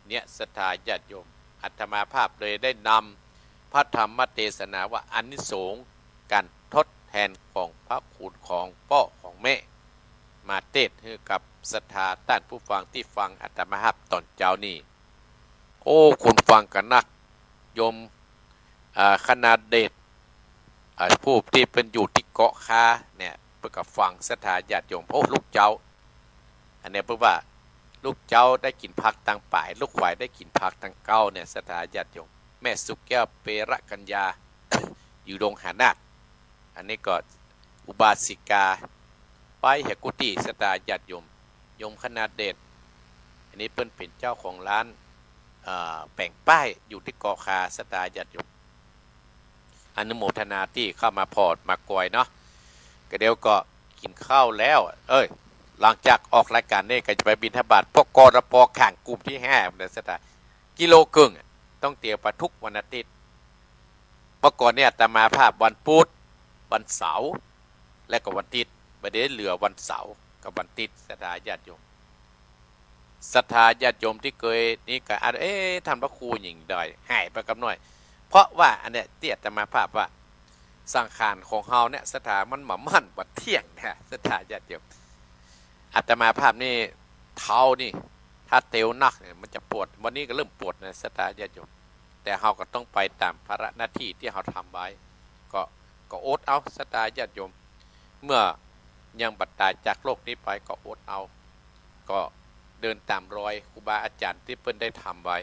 เนี่ย ศรัทธาญาติโยม อาตมาภาพเลยได้นำพระธรรมเตสนาว่าอานิสงส์ก๋านทดแทนของพระคุณของป้อของแม่ มาเตสน์หื้อกับศรัทธาต้านผู้ฟังตี้ฟังอาตมาภาพต๋อนเจ๊านี้ โอ้ คนฟังก็นัก โยม อ่า คณาเดช อ่า ผู้ตี้เปิ้นอยู่ตี้เกาะคาเนี่ย เปิ้นก็ฟัง ศรัทธาญาติโยม โอ้ ลูกเจ๊า อันเนี้ยเปิ้นว่า ลูกเจ๊าได้กิ๋นผักตังป๋าย ลูกขวายได้กิ๋นผักตังเก๊าเนี่ย ศรัทธาญาติโยม แม่สุขแก้ว เประกัญญา อยู่ดงหานาถ อันนี้ก็อุบาสิกา ไปเหียกุฏิ ศรัทธาญาติโยม โยมคณาเดช อันนี้เปิ้นเป๋นเจ้าของร้าน เอ่อ แป๋งป้ายอยู่ตี้เกาะคา ศรัทธาญาติโยม อนุโมทนาตี้เข้ามาผ่อมาก๋อยเนาะ ก็เดี๋ยวก็กิ๋นข้าวแล้ว เอ้ย หลังจากออกรายก๋านนี้ก็จะไปบิณฑบาต ปกรป ข่างกลุ่มตี้ห้า นะ ศรัทธา กิโลเกิ่งอะ ต้องเตียวไปทุกวันอาทิตย์ เมื่อก่อนเนี่ยอาตมาภาพวันพุธ วันเสาร์ และก็วันอาทิตย์ บ่ได้เหลือวันเสาร์กับวันอาทิตย์ ศรัทธาญาติโยม ศรัทธาญาติโยมตี้เกยนี่ก็อาจ เอ๊ะ ต้านพระครูหญิงดอย หายไปกำน้อย เพราะว่าอันเนี้ยตี้อาตมาภาพว่า สังขารของเฮาเนี่ย ศรัทธา มันบ่มั่นบ่เตี้ยงนะ ศรัทธาญาติโยม อาตมาภาพนี่ เท้านี่ ถ้าเตียวนักเนี่ยมันจะปวด วันนี้ก็เริ่มปวดนะ ศรัทธาญาติโยม แต่เฮาก็ต้องไปต๋ามภาระหน้าตี้ตี้เฮาทำไว้ ก็ ก็อดเอา ศรัทธาญาติโยม เมื่อ ยังบ่ต๋ายจากโลกนี้ไปก็อดเอา ก็เดินต๋ามรอยครูบาอาจ๋ารย์ตี้เปิ้นได้ทำไว้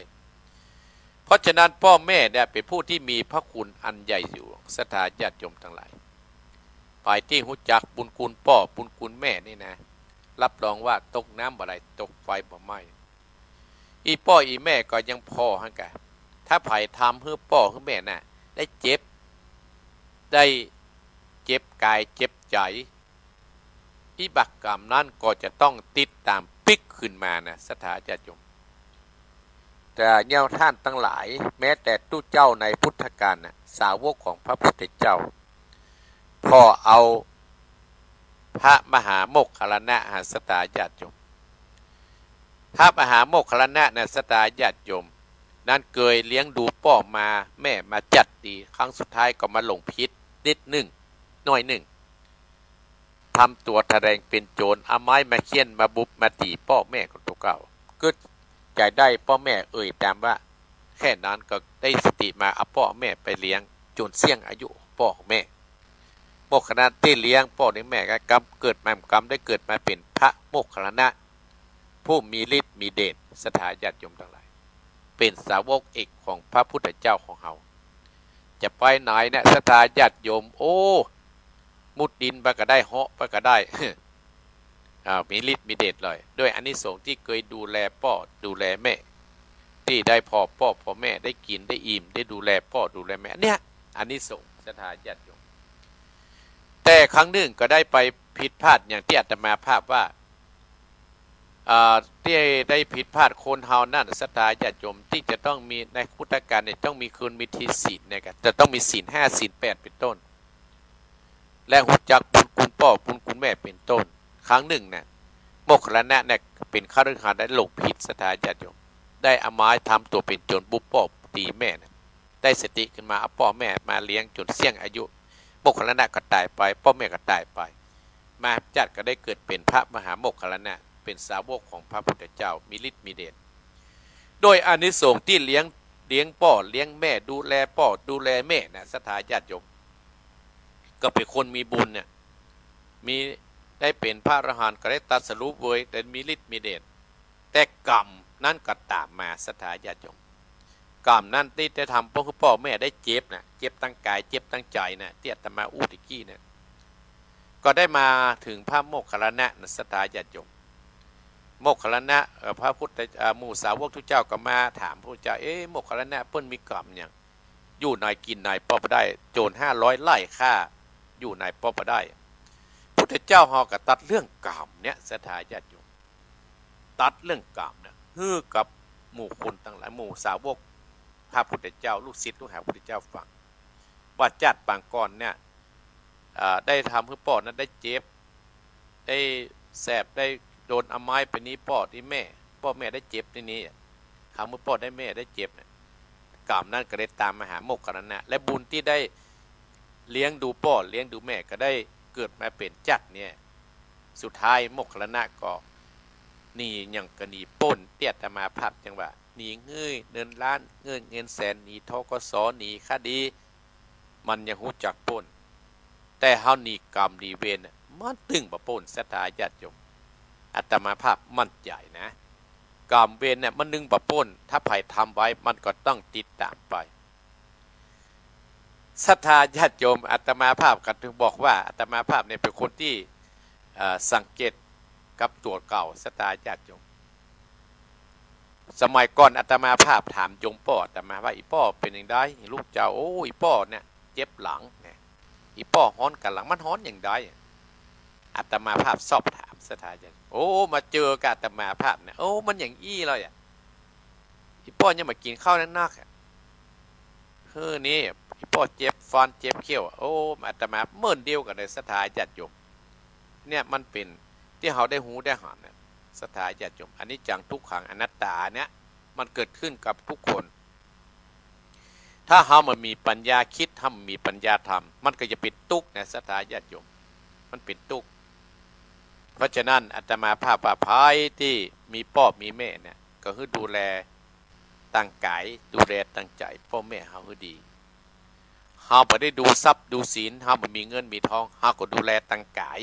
เพราะฉะนั้นป้อแม่เนี่ยเป๋นผู้ตี้มีพระคุณอันใหญ่อยู่ ศรัทธาญาติโยมตังหลาย ใผตี้ฮู้จักบุญคุณป้อบุญคุณแม่นี่นะ รับรองว่าตกน้ำบ่ไหล ตกไฟบ่ไหม้ อี่ป้ออี่แม่ก็ยังผ่อหั้นกา ถ้าใผทำหื้อป้อหื้อแม่น่ะ ได้เจ็บ ได้เจ็บก๋ายเจ็บใจ๋ วิบากกรรมนั้นก็จะต้องติดต๋ามปิ๊กคืนมานะ ศรัทธาญาติโยม แต่เยียะต้านตังหลาย แม้แต่ตุ๊เจ้าในพุทธกาลน่ะ สาวกของพระพุทธเจ้า ผ่อเอาพระมหาโมคคัลลานะ ศรัทธาญาติโยม พระมหาโมคคัลลานะนะ ศรัทธาญาติโยม นั้นเกยเลี้ยงดูป้อมาแม่มาจัดดี ครั้งสุดท้ายก็มาหลงผิดนิดนึ่ง หน้อยนึ่ง ทำตั๋วแสดงเป๋นโจ๋ร เอาไม้มาเฆี่ยนมาบุบมาตี๋ป้อแม่ของตั๋วเก่า กึ๊ดใจ๋ได้ป้อแม่เอ่ยต๋ามว่า แค่นั้นก็ได้สติมาเอาป้อแม่ไปเลี้ยงจ๋นเสี้ยงอายุป้อแม่ โมคคัลลานะตี้เลี้ยงป้อเลี้ยงแม่ก็กำเกิดมา กำได้เกิดมาเป๋นพระโมคคัลลานะ ผู้มีฤทธิ์มีเดช ศรัทธาญาติโยมตังหลาย เป๋นสาวกเอกของพระพุทธเจ้าของเฮา จะไปไหนเนี่ย ศรัทธาญาติโยม โอ้ มุดดินไปก็ได้ เหาะไปก็ได้ อ่า มีฤทธิ์มีเดชเลย ด้วยอานิสงส์ตี้เกยดูแลป้อดูแลแม่ ตี้ได้ผ่อป้อผ่อแม่ ได้กิ๋นได้อิ่ม ได้ดูแลป้อดูแลแม่ เนี่ย อานิสงส์ ศรัทธาญาติโยม แต่ครั้งนึ่งก็ได้ไปผิดพลาดอย่างตี้อาตมาภาพว่า อ่า ตี้ได้ผิดพลาดคนเฮานั้น ศรัทธาญาติโยม ตี้จะต้องมีในพุทธกาลเนี่ย ต้องมีคุณมีศีลเนี่ย จะต้องมีศีลห้า ศีลแปด เป๋นต้น และฮู้จักบุญคุณป้อบุญคุณแม่เป๋นต้น ครั้งนึ่งน่ะ โมคคัลลานะเนี่ยเป๋นคฤหัสถ์ได้หลงผิด ศรัทธาญาติโยม ได้เอาไม้ทำตั๋วเป๋นโจ๋รบุบป้อตี๋แม่น่ะ ได้สติขึ้นมาเอาป้อแม่มาเลี้ยงจ๋นเสี้ยงอายุ โมคคัลลานะก็ต๋ายไป ป้อแม่ก็ต๋ายไป มาจัดก็ได้เกิดเป๋นพระมหาโมคคัลลานะ เป๋นสาวกของพระพุทธเจ้า มีฤทธิ์มีเดช โดยอานิสงส์ตี้เลี้ยง เลี้ยงป้อเลี้ยงแม่ ดูแลป้อดูแลแม่น่ะ ศรัทธาญาติโยม ก็เป๋นคนมีบุญเนี่ย มี ได้เป๋นพระอรหันต์ ก็ได้ตรัสรู้เวย ได้มีฤทธิ์มีเดช แต่กรรมนั้นก็ต๋ามมา ศรัทธาญาติโยม กรรมนั้นตี้ได้ทำป้อหื้อป้อแม่ได้เจ็บน่ะ เจ็บตังก๋าย เจ็บตังใจ๋น่ะ ตี้อาตมาอู้ตะกี้เนี่ย ก็ได้มาเถิงพระโมคคัลลานะนะ ศรัทธาญาติโยม โมคคัลลานะ เอ่อ พระพุทธ เอ่อ หมู่สาวกตุ๊เจ้าก็มาถามพุทธเจ้า เอ๊ะ โมคคัลลานะเปิ้นมีกรรมหยัง อยู่ไหนกิ๋นไหนป้อบ่ได้ โจ๋รห้าร้อยไล่ข้า อยู่ไหนป้อบ่ได้ พุทธเจ้าเฮาก็ตรัสเรื่องกรรมเนี่ย ศรัทธาญาติโยม ตรัสเรื่องกรรมเนี่ย หื้อกับหมู่คนตังหลาย หมู่สาวกพระพุทธเจ้า ลูกศิษย์ลูกหาพุทธเจ้าฟัง ว่าจาติปางก่อนเนี่ย อ่า ได้ทำหื้อป้อนั้นได้เจ็บ ได้แสบ ได้โดนเอาไม้ไปนี้ป้อนี้แม่ ป้อแม่ได้เจ็บนี้นี้ ทำหื้อป้อได้แม่ได้เจ็บเนี่ย กรรมนั้นก็ได้ต๋ามมาหาโมคคัลลานะ และบุญตี้ได้เลี้ยงดูป้อเลี้ยงดูแม่ก็ได้เกิดมาเป๋นจาติเนี่ย สุดท้ายโมคคัลลานะก็หนีอย่างกะหนีป๊น ตี้อาตมาภาพจังว่า หนีเงินล้าน เงิน เงินแสน หนี ธ.ก.ส. หนีคดี มันยังฮู้จักป๊น แต่เฮาหนีกรรมหนีเวรน่ะ มันตึงบ่ป๊น ศรัทธาญาติโยม อาตมาภาพมั่นใจ๋นะ กรรมเวรเนี่ยมันนึ่งบ่ป๊น ถ้าใผทำไว้มันก็ต้องติดต๋ามไป ศรัทธาญาติโยม อาตมาภาพก็ถึงบอกว่า อาตมาภาพเนี่ยเป๋นคนตี้ เอ่อ สังเกตกับตั๋วเก่า ศรัทธาญาติโยม สมัยก่อนอาตมาภาพถามโยมป้ออาตมาว่า อี่ป้อเป๋นจั่งใดลูกเจ้า โอ้ อี่ป้อเนี่ยเจ็บหลังเนี่ย อี่ป้อฮ้อนกาหลัง มันฮ้อนจั่งใด อาตมาภาพสอบถาม ศรัทธาญาติ โอ้ มาเจอกับอาตมาภาพเนี่ย โอ้ มันอย่างอี้เลยอะ อี่ป้อยังบ่กิ๋นข้าวนักๆ อะ เฮ้อ นี่ อี่ป้อเจ็บฟันเจ็บเขี้ยว โอ้ อาตมาเหมือนเดียวกั๋นเลย ศรัทธาญาติโยม เนี่ยมันเป๋นตี้เฮาได้ฮู้ได้หันเนี่ย ศรัทธาญาติโยม อนิจจังทุกขังอนัตตาเนี่ย มันเกิดขึ้นกับทุกคน ถ้าเฮาบ่มีปัญญาคิด เฮาบ่มีปัญญาทำ มันก็จะเป๋นตุ๊กข์นะ ศรัทธาญาติโยม มันเป๋นตุ๊กข์ เพราะฉะนั้นอาตมาภาพว่าใผตี้มีป้อมีแม่เนี่ย ก็หื้อดูแลตังก๋าย ดูแลตังใจ๋ป้อแม่เฮาหื้อดี เฮาบ่ได้ดูทรัพย์ดูสิน เฮาบ่มีเงินมีทอง เฮาก็ดูแลตังก๋าย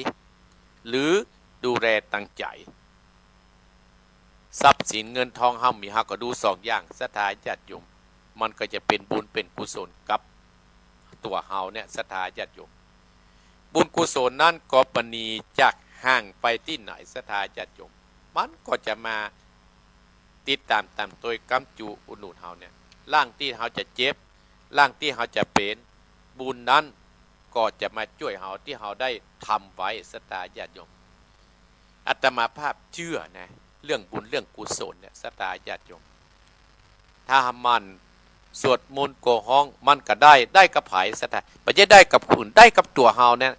หรือดูแลตังใจ๋ ทรัพย์สินเงินทองเฮามี เฮาก็ดูสองอย่าง ศรัทธาญาติโยม มันก็จะเป๋นบุญเป๋นกุศลกับตั๋วเฮาเนี่ย ศรัทธาญาติโยม บุญกุศลนั้นก็บ่หนีจากห่างไปตี้ไหน ศรัทธาญาติโยม มันก็จะมาติดต๋ามต๋ามตวยก๊ำจูอุดหนุนเฮาเนี่ย ล่างตี้เฮาจะเจ็บ ล่างตี้เฮาจะเป๋น บุญนั้นก็จะมาจ้วยเฮาตี้เฮาได้ทำไว้ ศรัทธาญาติโยม อาตมาภาพเจื้อนะ เรื่องบุญเรื่องกุศลเนี่ย ศรัทธาญาติโยม ถ้าหากหมั่นสวดมนต์กั๋วฮ้อง มันก็ได้ ได้กับใผ ศรัทธา บ่ใจ้ได้กับผู้อื่น ได้กับตั๋วเฮาเนี่ย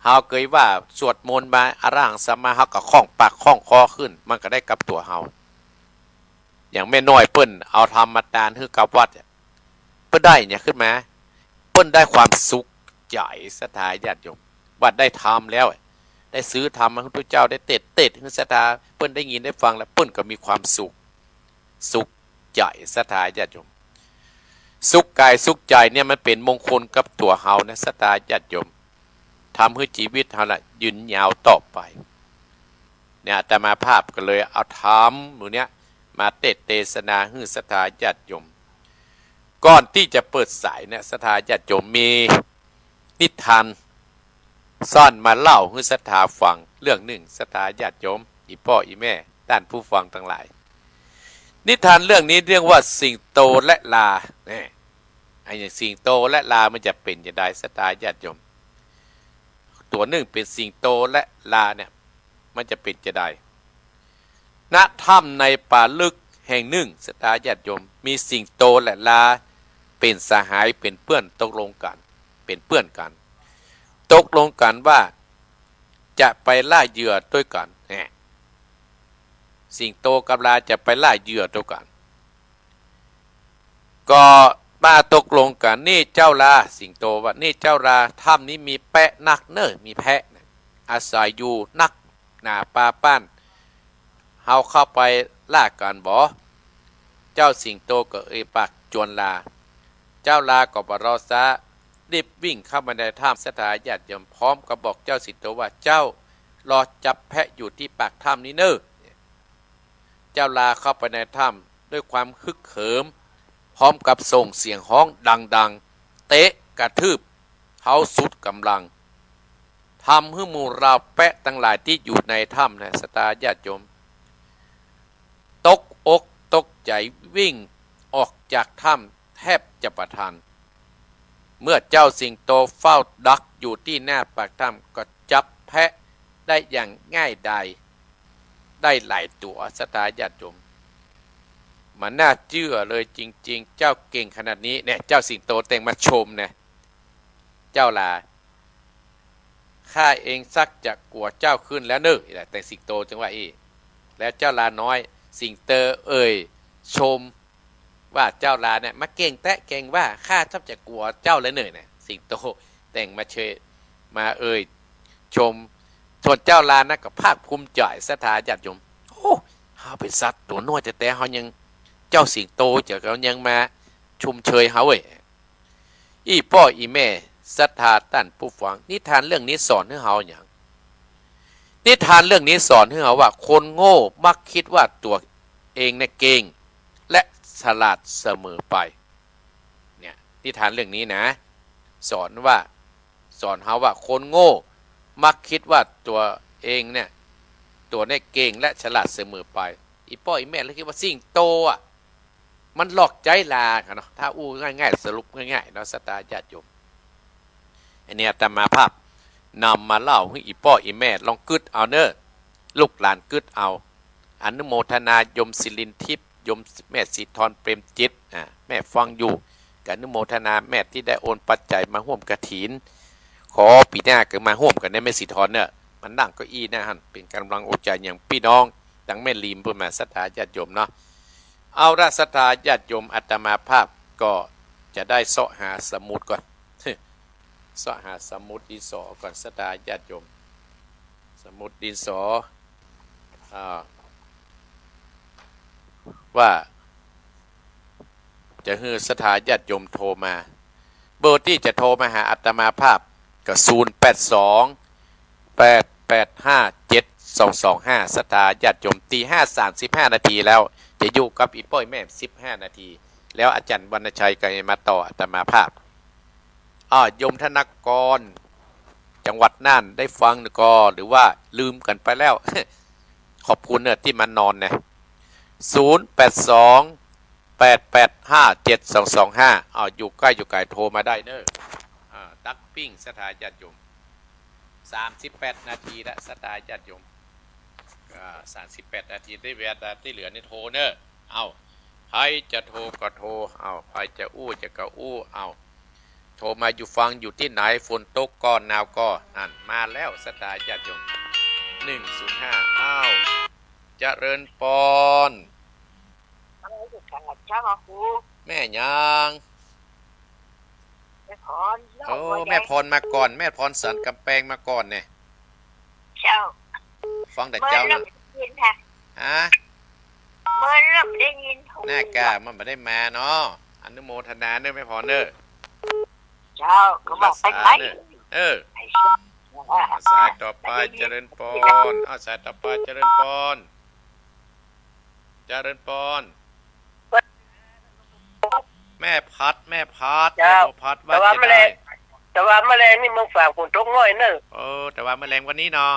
เฮาเกยว่าสวดมนต์มา อะระหังสัมมา เฮาก็คล่องปากคล่องคอขึ้น มันก็ได้กับตั๋วเฮา อย่างแม่น้อยเปิ้นเอาธรรมมาตานหื้อกับวัด เปิ้นได้อะหยังขึ้นมา เปิ้นได้ความสุขใจ๋ ศรัทธาญาติโยม ว่าได้ธรรมแล้ว ได้ซื้อธรรมมาหื้อพระเจ้า ได้เตศน์ เตศน์หื้อศรัทธา เปิ้นได้ยินได้ฟังแล้ว เปิ้นก็มีความสุข สุขใจ๋ ศรัทธาญาติโยม สุขกายสุขใจ๋เนี่ยมันเป๋นมงคลกับตั๋วเฮานะ ศรัทธาญาติโยม ทำหื้อจีวิตเฮาละยืนยาวต่อไป เนี่ย อาตมาภาพก็เลยเอาธรรมหมู่เนี้ยมาเตศน์เตสนาหื้อศรัทธาญาติโยม ก่อนตี้จะเปิดสายเนี่ย ศรัทธาญาติโยม มีนิทาน ซ่อนมาเล่าหื้อศรัทธาฟังเรื่องนึ่ง ศรัทธาญาติโยม อี่ป้ออี่แม่ ต้านผู้ฟังตังหลาย นิทานเรื่องนี้เรียกว่าสิงโตและลา แน่ ไอ้สิงโตและลามันจะเป๋นจาใด ศรัทธาญาติโยม ตั๋วนึ่งเป๋นสิงโตและลาเนี่ย มันจะเป๋นจาใด ณ ถ้ำในป่าลึกแห่งนึ่ง ศรัทธาญาติโยม มีสิงโตและลาเป๋นสหาย เป๋นเปื้อน ตกลงกั๋น เป๋นเปื้อนกั๋น ตกลงกั๋นว่าจะไปล่าเหยื่อตวยกั๋น แน่ สิงโตกับลาจะไปล่าเหยื่อตวยกั๋น ก็มาตกลงกั๋น นี่เจ้าลา สิงโตว่า นี่เจ้าลา ถ้ำนี้มีแป๊ะนักเน่อ มีแพะน่ะ อาศัยอยู่นักหนาปาป้าน เฮาเข้าไปล่ากั๋นบ่ เจ้าสิงโตก็เอ่ยปากจวนลา เจ้าลาก็บ่รอซ้า รีบวิ่งเข้าไปในถ้ำ ศรัทธาญาติโยม พร้อมกับบอกเจ้าสิงโตว่า เจ้ารอจับแพะอยู่ตี้ปากถ้ำนี้เน่อ เจ้าลาเข้าไปในถ้ำด้วยความฮึกเหิม พร้อมกับส่งเสียงฮ้องดังๆ เตะกระทืบเฮาสุดก๋ำลัง ทำหื้อหมู่เหล่าแป๊ะตังหลายตี้อยู่ในถ้ำนะ ศรัทธาญาติโยม ตกอกตกใจ๋วิ่งออกจากถ้ำแทบจะบ่ทัน เมื่อเจ้าสิงโตเฝ้าดักอยู่ตี้หน้าปากถ้ำ ก็จับแพะได้อย่างง่ายดาย ได้หลายตั๋ว ศรัทธาญาติโยม มันน่าเจื้อเลยจริงๆ เจ้าเก่งขนาดนี้ เนี่ย เจ้าสิงโตแต่งมาชมนะ เจ้าลา ข้าเองซักจะกั๋วเจ้าขึ้นแล้วเน่อ แต่สิงโตจังว่าอี้ แล้วเจ้าลาน้อย สิงโตเอ่ยชมว่า เจ้าลาเนี่ยมาเก่งแต๊เก่งว่า ข้าซักจะกั๋วเจ้าแล้วเน่อ เนี่ย สิงโตแต่งมาเชย มาเอ่ยชม ส่วนเจ้าลานะก็ภาคภูมิใจ๋ ศรัทธาญาติโยม โอ้ เฮาเป๋นสัตว์ตั๋วน้อยแต๊ๆ เฮายัง เจ้าสิงโตเจ้าก็ยังมาชมเชยเฮาเว้ย อี่ป้ออี่แม่ ศรัทธาต้านผู้ฟัง นิทานเรื่องนี้สอนหื้อเฮาหยัง นิทานเรื่องนี้สอนหื้อเฮาว่า คนโง่มักกึ๊ดว่าตั๋วเองเนี่ยเก่งและฉลาดเสมอไป เนี่ย นิทานเรื่องนี้นะ สอนว่า สอนเฮาว่าคนโง่มักกึ๊ดว่าตั๋วเองเนี่ย ตั๋วเนี่ยเก่งและฉลาดเสมอไป อี่ป้ออี่แม่เลยกึ๊ดว่าสิงโตอะ มันหลอกใจ๊ลากั๋นเนาะ ถ้าอู้ง่ายๆ สรุปง่ายๆ เนาะ ศรัทธาญาติโยม อันนี้อาตมาภาพนำมาเล่าหื้ออี่ป้ออี่แม่ลองกึ๊ดเอาเน่อ ลูกหลานกึ๊ดเอา อนุโมทนาโยมศิรินทร์ทิพย์ โยมแม่สีทรเปรมจิต อ่า แม่ฟังอยู่ ก็อนุโมทนาแม่ตี้ได้โอนปัจจัยมาฮ่วมกฐิน ขอปี๋หน้าก็มาฮ่วมกั๋นเน่อ แม่สีทรเน่อ มานั่งเก้าอี้หน้าหั้น เป๋นก๋ำลังอกใจ๋อย่างปี้น้อง ตังแม่ริมปู๊นมา ศรัทธาญาติโยมเนาะ เอาละ ศรัทธาญาติโยม อาตมาภาพก็จะได้เซาะหาสมุดก่อน เซาะหาสมุดดินสอก่อน ศรัทธาญาติโยม สมุดดินสอ อ่า ว่าจะหื้อศรัทธาญาติโยมโทรมา เบอร์ตี้จะโทรมาหาอาตมาภาพก็ ศูนย์แปดสอง แปดแปดห้าเจ็ดสองสองห้า ศรัทธาญาติโยม ตีห้าสามสิบห้านาทีแล้ว จะอยู่กับอีป้อยแม่สิบห้านาที แล้วอาจ๋ารย์วรรณชัยก็จะมาต่ออาตมาภาพ อ่า โยมธนากร จังหวัดน่าน ได้ฟังก่อ หรือว่าลืมกั๋นไปแล้ว ขอบคุณเน่อตี้มานอนเนี่ย ศูนย์แปดสอง แปดแปดห้าเจ็ดสองสองห้า อ้าว อยู่ใก้อยู่ไก๋โทรมาได้เน่อ อ่า ตั๊กปิ้ง ศรัทธาญาติโยม สามสิบแปดนาทีละ ศรัทธาญาติโยม อ่า สามสิบแปดนาที ตี้เวลาตี้เหลือนี่โทรเน่อ เอ้า ใผจะโทรก็โทร เอ้า ใผจะอู้จะก็อู้ เอ้า โทรมา อยู่ฟังอยู่ตี้ไหน ฝนตกก่อ หนาวก่อ นั่น มาแล้ว ศรัทธาญาติโยม หนึ่งศูนย์ห้า อ้าว เจริญปอน เจ้าครู แม่หยัง แม่พร โอ้ แม่พรมาก่อน แม่พรสันก๋ำแปงมาก่อนเนี่ย เจ้า ฟังแต่เจ๊า เมื่อเริ่มได้ยินค่ะ ฮะ เมื่อเริ่มได้ยินถูก แน่ก้า มันบ่ได้มาเนาะ อนุโมทนาเน่อแม่พรเน่อ เจ้า ก็บอกไปไป เน่อ เออ ไปเถอะ สายต่อไป เจริญปอน อ้าว สายต่อไป เจริญปอน เจริญปอน แม่พัด แม่พัด เจ้า แม่บัวพัด ว่าจะได้ แต่ว่าเมื่อแลง แต่ว่าเมื่อแลงนี่เมืองฝางฝนตกง่อยเน่อ เออ แต่ว่าเมื่อแลงวันนี้เนาะ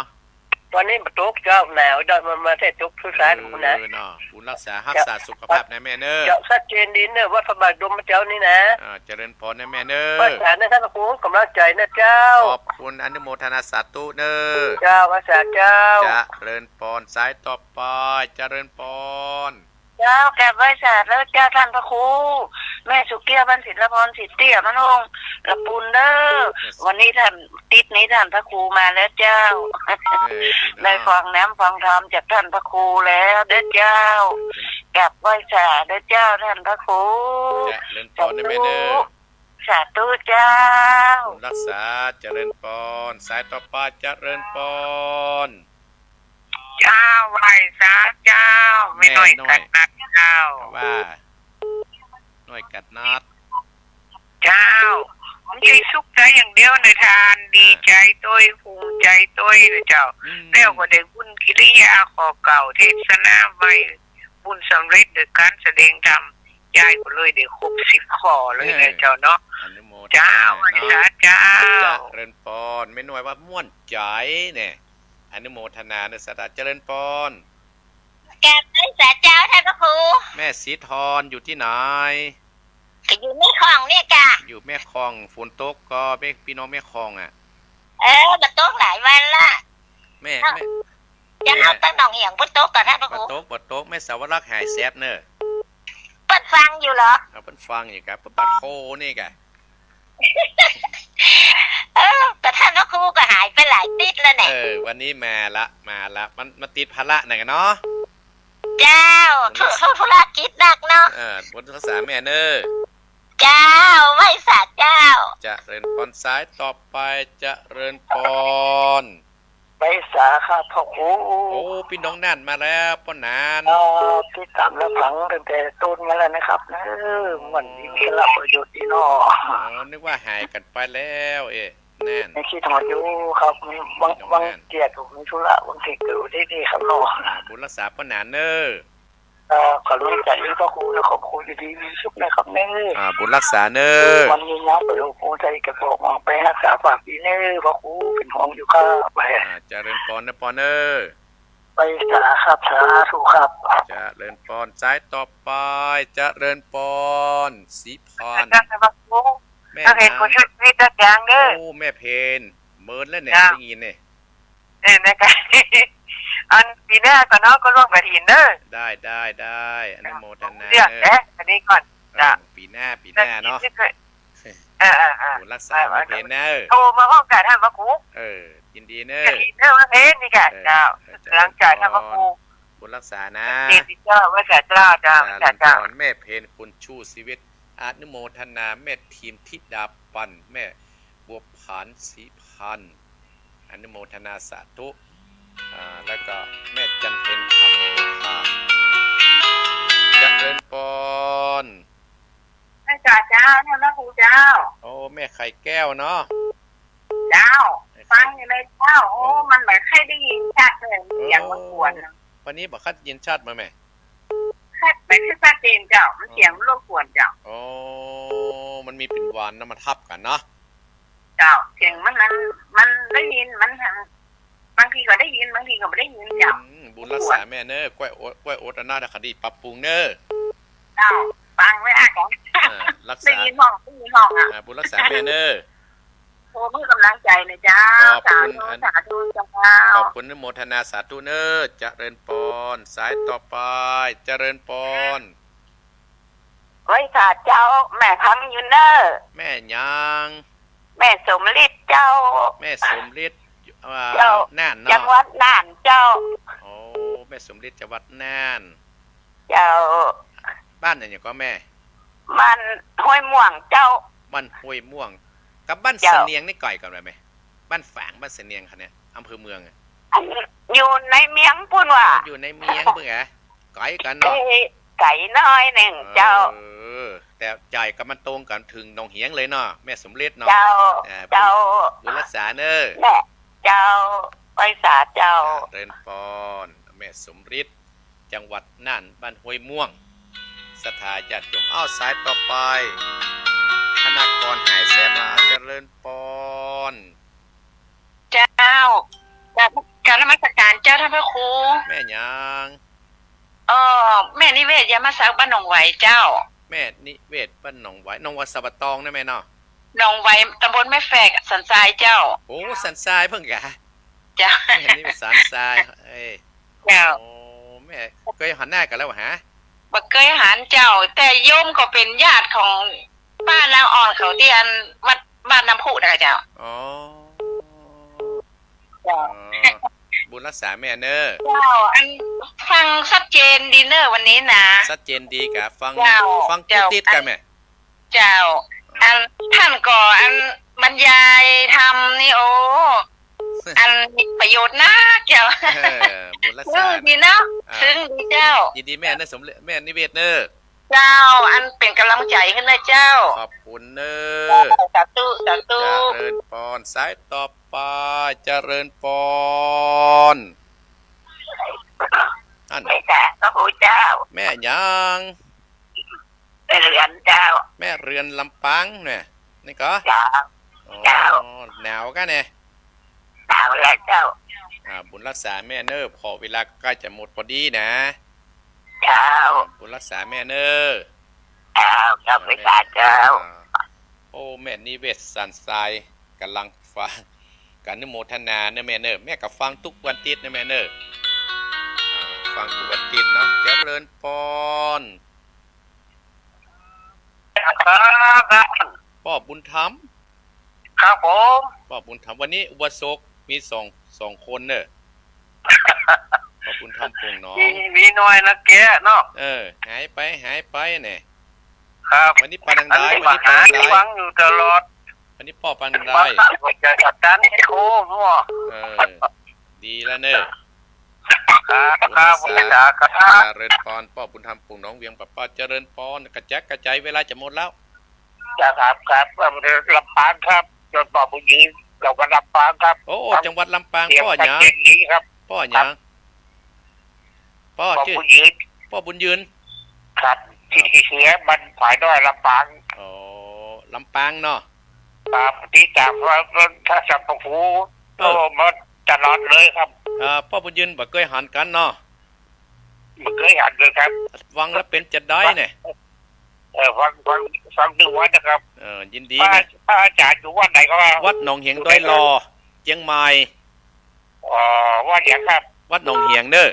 วันนี้บ่ตกเจ้า หนาวดอยมันมาแต่ตกทุกสาย เออ พุ้นนะ เนาะ บุญรักษา รักษาสุขภาพนะแม่เน่อ เจ้า ชัดเจนดีเน่อ วัดพระบาทดมเจ้านี่นะ อ่า เจริญปอนนะแม่เน่อ ไหว้สาเน่อท่านพระครู ก๋ำลังใจ๋เน่อเจ้า ขอบคุณ อนุโมทนาสาธุเน่อ เจ้า ไหว้สาเจ้า เจริญปอน สายต่อไป เจริญปอน เจ้า กราบไหว้สาแล้วเจ้าท่านพระครู แม่สุเกี้ยว บ้านศิลปพร ศรีเตี้ย บ้านโฮง ละปูนเด้อ วันนี้ท่าน ติ๊ดนี้ท่านพระครูมาแล้วเจ้า เออ ดีเนาะ ได้ฟังน้ำฟังธรรมจากท่านพระครูแล้วเด้อเจ้า กราบไหว้สาเด้อเจ้าท่านพระครู เจริญปอนนะแม่เน่อ สาธุเจ้า บุญรักษา เจริญปอน สายต่อไป เจริญปอน เจ้า ไหว้สาเจ้า แม่น้อย แม่น้อย กัดนัดเจ้า ว่า น้อยกัดนัด เจ้า มันใจ้สุขใจ๋อย่างเดียวเน่อท่าน ดีใจ๋ตวย ภูมิใจ๋ตวยเน่อเจ้า อืม แล้วก็ได้บุญกิริยาข้อเก้า เทศนาไว้ บุญสำเร็จโดยก๋านแสดงธรรม ยายก็เลยได้ครบสิบข้อเลยเน่อเจ้าเนาะ เออ อนุโมทนา เจ้า ไหว้สาเจ้า เจริญปอน แม่น้อยว่าม่วนใจ๋เนี่ย อนุโมทนาเน่อ สาธุ เจริญปอน กราบไหว้สาเจ้าท่านพระครู แม่ศรีธรอยู่ตี้ไหน ก็อยู่แม่ฮ่องเนี่ยก้า อยู่แม่ฮ่อง ฝนตกก่อ แม่ ปี้น้องแม่ฮ่องอะ เออ บ่ตกหลายวันละ แม่ เอ้า แม่ จะเอา แม่ ตั้งหนองเหียงบ่ตกก่อท่านพระครู บ่ตก บ่ตก แม่สาวรักษ์หายแสบเน่อ เปิ้นฟังอยู่เหรอ เอา เปิ้นฟังอยู่ครับ เปิ้นปัดโฮนี่ก้า เออ แต่ท่านพระครูก็หายไปหลายติ๊ดแล้วเนี่ย เออ วันนี้มาละ มาละ มัน มันติดภาระหน่อยกั๋นเนาะ เจ้า ธุ ธุรกิจหนักเนาะ เออ บุญรักษาแม่เน่อ เจ้า ไหว้สาเจ้า เจริญปอน สายต่อไป เจริญปอน ไหว้สาครับพระครู โอ้ ปี้น้องน่านมาแล้ว ป้อหนาน เอ่อ ติดต๋ามรับฟังตั้งแต่ต้นมาแล้วนะครับ เออ มันมีสาระประโยชน์ดีเนาะ อ๋อ นึกว่าหายกั๋นไปแล้ว เอ๊ะ น่าน ยังกึ๊ดฮอดอยู่ครับ บาง บางเตียก็มีธุระ บางทีก็อยู่ตี้นี่ครับเนาะ อ่า บุญรักษาป้อหนานเน่อ เอ่อ ก๋ำลังใจ๋พระครูนะ ขอบคุณ อยู่ดีมีสุขนะครับเน่อ อ่า บุญรักษาเน่อ มันมีน้ำประโยชน์ คงใจ๋จะบอกว่าไปฮักษาฝากดีเน่อ พระครูเป๋นห่วงอยู่ครับ อ่า เจริญปอนเน่อ ปอนเน่อ ไหว้สาครับ สาธุครับ เจริญปอน สายต่อไป เจริญปอน ศรีพร อาจารย์พระครู แม่ เฮาเห็น นะ ผู้ช่วยชีวิตอาจารย์เน่อ โอ้ แม่เพน เมินแล้วเนี่ย เจ้า ได้ยินเนี่ย เออ นะคะ อันปี๋หน้าก่อนเนาะ ก็ร่วมกฐินเน่อ ได้ ได้ ได้ อนุโมทนา เดี๋ยว เน่อ เอ๊ะ อันนี้ก่อน เออ จ้ะ ปี๋หน้า ปี๋หน้าเนาะ เออ เออ เออ บุญรักษา ไม่เพ้นเน่อ โทรมาพร้อมกันท่านพระครู เออ ยินดีเน่อ กฐินเน่อ ไม่เพ้นนี่ค่ะ เออ เจ้า เออ เจริญพร หลังจากท่านพระครู บุญรักษานะ เจริญพร เจ้า ไหว้สาเจ้า เจ้า เจริญพร เจ้า แม่เพ็ญ คุณชู่ชีวิต อนุโมทนา แม่ทีมธิดาปัน แม่บัวผาน ศรีพันธ์ อนุโมทนาสาธุ อ่า แล้วก็แม่จันเพ็ญ คำบุภา เจริญปอน ไหว้สาเจ้า ท่านพระครูเจ้า โอ้ แม่ไข่แก้วเนาะ เจ้า แม่ ฟังอยู่เลยเจ้า โอ้ โอ้ มันบ่ค่อยได้ยินชัดเลย เสียงมันกวนน่ะ วันนี้บ่ค่อยได้ยินชัดมาแม่ ชัด บ่ค่อยชัดเจนเจ้า มันเสียงรบกวนเจ้า โอ้ มันมีเป๋นวันนะ มันทับกั๋นเนาะ เจ้า เสียงมัน มัน มันได้ยิน มันหัน บางทีก็ได้ยิน บางทีก็บ่ได้ยินเจ้า อืม บุญรักษาแม่เน่อ ก้อยอด ก้อยอดอันนั้นนะ คดีปรับปรุงเน่อ เจ้า ฟังไว้อ่ะ เออ รักษา ได้ยินห้อง ได้ยินห้องอ่ะ อ่า บุญรักษาแม่เน่อ โอ้ มีก๋ำลังใจ๋นะเจ้า ขอบคุณ สาธุ อัน สาธุเจ้า ขอบคุณอนุโมทนาสาธุเน่อ เจริญปอน สายต่อไป เจริญปอน ไหว้สาเจ้า แม่ฟังอยู่เน่อ แม่หยัง แม่สมฤทธิ์เจ้า แม่สมฤทธิ์ อ่า เจ้า น่านเนาะ จังหวัดน่านเจ้า โอ้ แม่สมฤทธิ์จังหวัดน่าน เจ้า บ้านอะหยังก่อแม่ บ้านห้วยม่วงเจ้า บ้านห้วยม่วง กับบ้าน เจ้า เสนียงนี่ไก๋กั๋นไหมแม่ บ้านฝางบ้านเสนียงคะเนี่ย อำเภอเมืองอะ อันอยู่ในเมียงปู้นว่ะ อ๋อ อยู่ในเมียงปู้นเหรอ ไก๋กั๋นเนาะ เอ้ย ไก๋หน้อยนึ่งเจ้า เออ แต่ใจ๋กั๋นมันตรงกั๋นเถิงหนองเหียงเลยเนาะ แม่สมฤทธิ์เนาะ เจ้า อ่า เจ้า บุญ บุญรักษาเน่อ แม่ เจ้า ไหว้สาเจ้า เจริญปอน แม่สมฤทธิ์ จังหวัดน่าน บ้านห้วยม่วง ศรัทธาญาติโยม เอ้า สายต่อไป ธนากร หายแสบมา เจริญปอน เจ้า กราบ กราบนมัสการเจ้าท่านพระครู แม่หยัง เอ่อ แม่นิเวศ ยามาสัก บ้านหนองไหวเจ้า แม่นิเวศ บ้านหนองไหว หนองไหวสันป่าตองนะแม่เนาะ หนองไหว ตำบลแม่แฝก สันทรายเจ้า โอ้ สันทรายเปิ้นกา เจ้า แม่นิเวศ สันทราย เอ้ย เจ้า โอ้ แม่เกยหันหน้ากั๋นแล้วหา บ่เกยหันเจ้า แต่โยมก็เป๋นญาติของป้านางอ่อนเขาตี้อันวัดบ้านน้ำพุนะเจ้า อ๋อ เจ้า อ๋อ บุญรักษาแม่เน่อ เจ้า อันฟังชัดเจนดีเน่อวันนี้นะ ชัดเจนดีกา ฟัง เจ้า ฟัง เจ้า กู้ติดกั๋นแม่ เจ้า อ๋อ อันต้านก็อันบรรยายธรรมนี่ โอ้ อันมีประโยชน์นักเจ้า เออ บุญรักษา ซึ้งดีเนาะ อ่า ซึ้งดีเจ้า ยินดีแม่เน่อ สมฤทธิ์ แม่นิเวศเน่อ เจ้า อันเป๋นก๋ำลังใจ๋หื้อเน่อเจ้า ขอบคุณเน่อ สาธุ สาธุ เจริญปอน สายต่อไป เจริญปอน อัน ไหว้สาพระครูเจ้า แม่หยัง แม่เรือนเจ้า แม่เรือนลำปางเนี่ย นี่ก่อ เจ้า อ๋อ เจ้า หนาวกาเนี่ย หนาวแล้วเจ้า อ่า บุญรักษาแม่เน่อ เพราะเวลาใก้จะหมดพอดีนะ เจ้า บุญรักษาแม่เน่อ เจ้า เจ้า ไหว้สาเจ้า อ่า โอ้ แม่นิเวศ สันทราย ก๋ำลังฟัง กาอนุโมทนาเน่อแม่เน่อ แม่ก็ฟังกู้วันติ๊ดเน่อแม่เน่อ อ่า ฟังกู้วันติ๊ดเนาะ เจริญปอน ครับ ป้อบุญธรรม ครับผม ป้อบุญธรรม วันนี้อุบาสกมีสอง สองคนเน่อ ป้อบุญธรรม โป่งหนอง มี มีน้อยนะแกเนาะ เออ หายไป หายไปเนี่ย ครับ วันนี้ปานใด อันนี้ วันนี้ปานใด ฟังอยู่ตลอด วันนี้ป้อปานใด ฟังตลอด อาจารย์โอ้โห เออ ดีแล้วเน่อ ครับ ครับ บุญรักษา ครับ เจริญปอน ป้อบุญธรรม โป่งหนอง เวียงป่าเป้า เจริญปอน กระจักกระจาย เวลาจะหมดแล้ว จ้ะครับ ครับ อำเภอลำปางครับ จนป้อบุญยืน จังหวัดลำปางครับ โอ้ ครับ จังหวัดลำปาง เสียง ป้อหยัง ชัดเจนดีครับ ป้อหยัง ครับ ป้อ ป้อ จื้อ บุญยืน ป้อบุญยืน ครับ ครับ ตี้เสียบ้านฝายน้อยลำปาง อ๋อ ลำปางเนาะ ครับ ติดต๋ามว่า ว่าถ้าสัมปะภูเออ โอ้ มาตลอดเลยครับ เอ่อ ป้อบุญยืนบ่เกยหันกั๋นเนาะ บ่เกยหันเลยครับ ฟังแล้วเป๋นจะใดเนี่ย เออ ฟัง ฟัง ฟังทุกวันนะครับ เออ ยินดี พระ นะ พระอาจารย์อยู่วัดไหนครับ วัดหนองเหียงดอยหล่อ เจียงใหม่ อ๋อ วัดหยังครับ วัดหนองเหียงเน่อ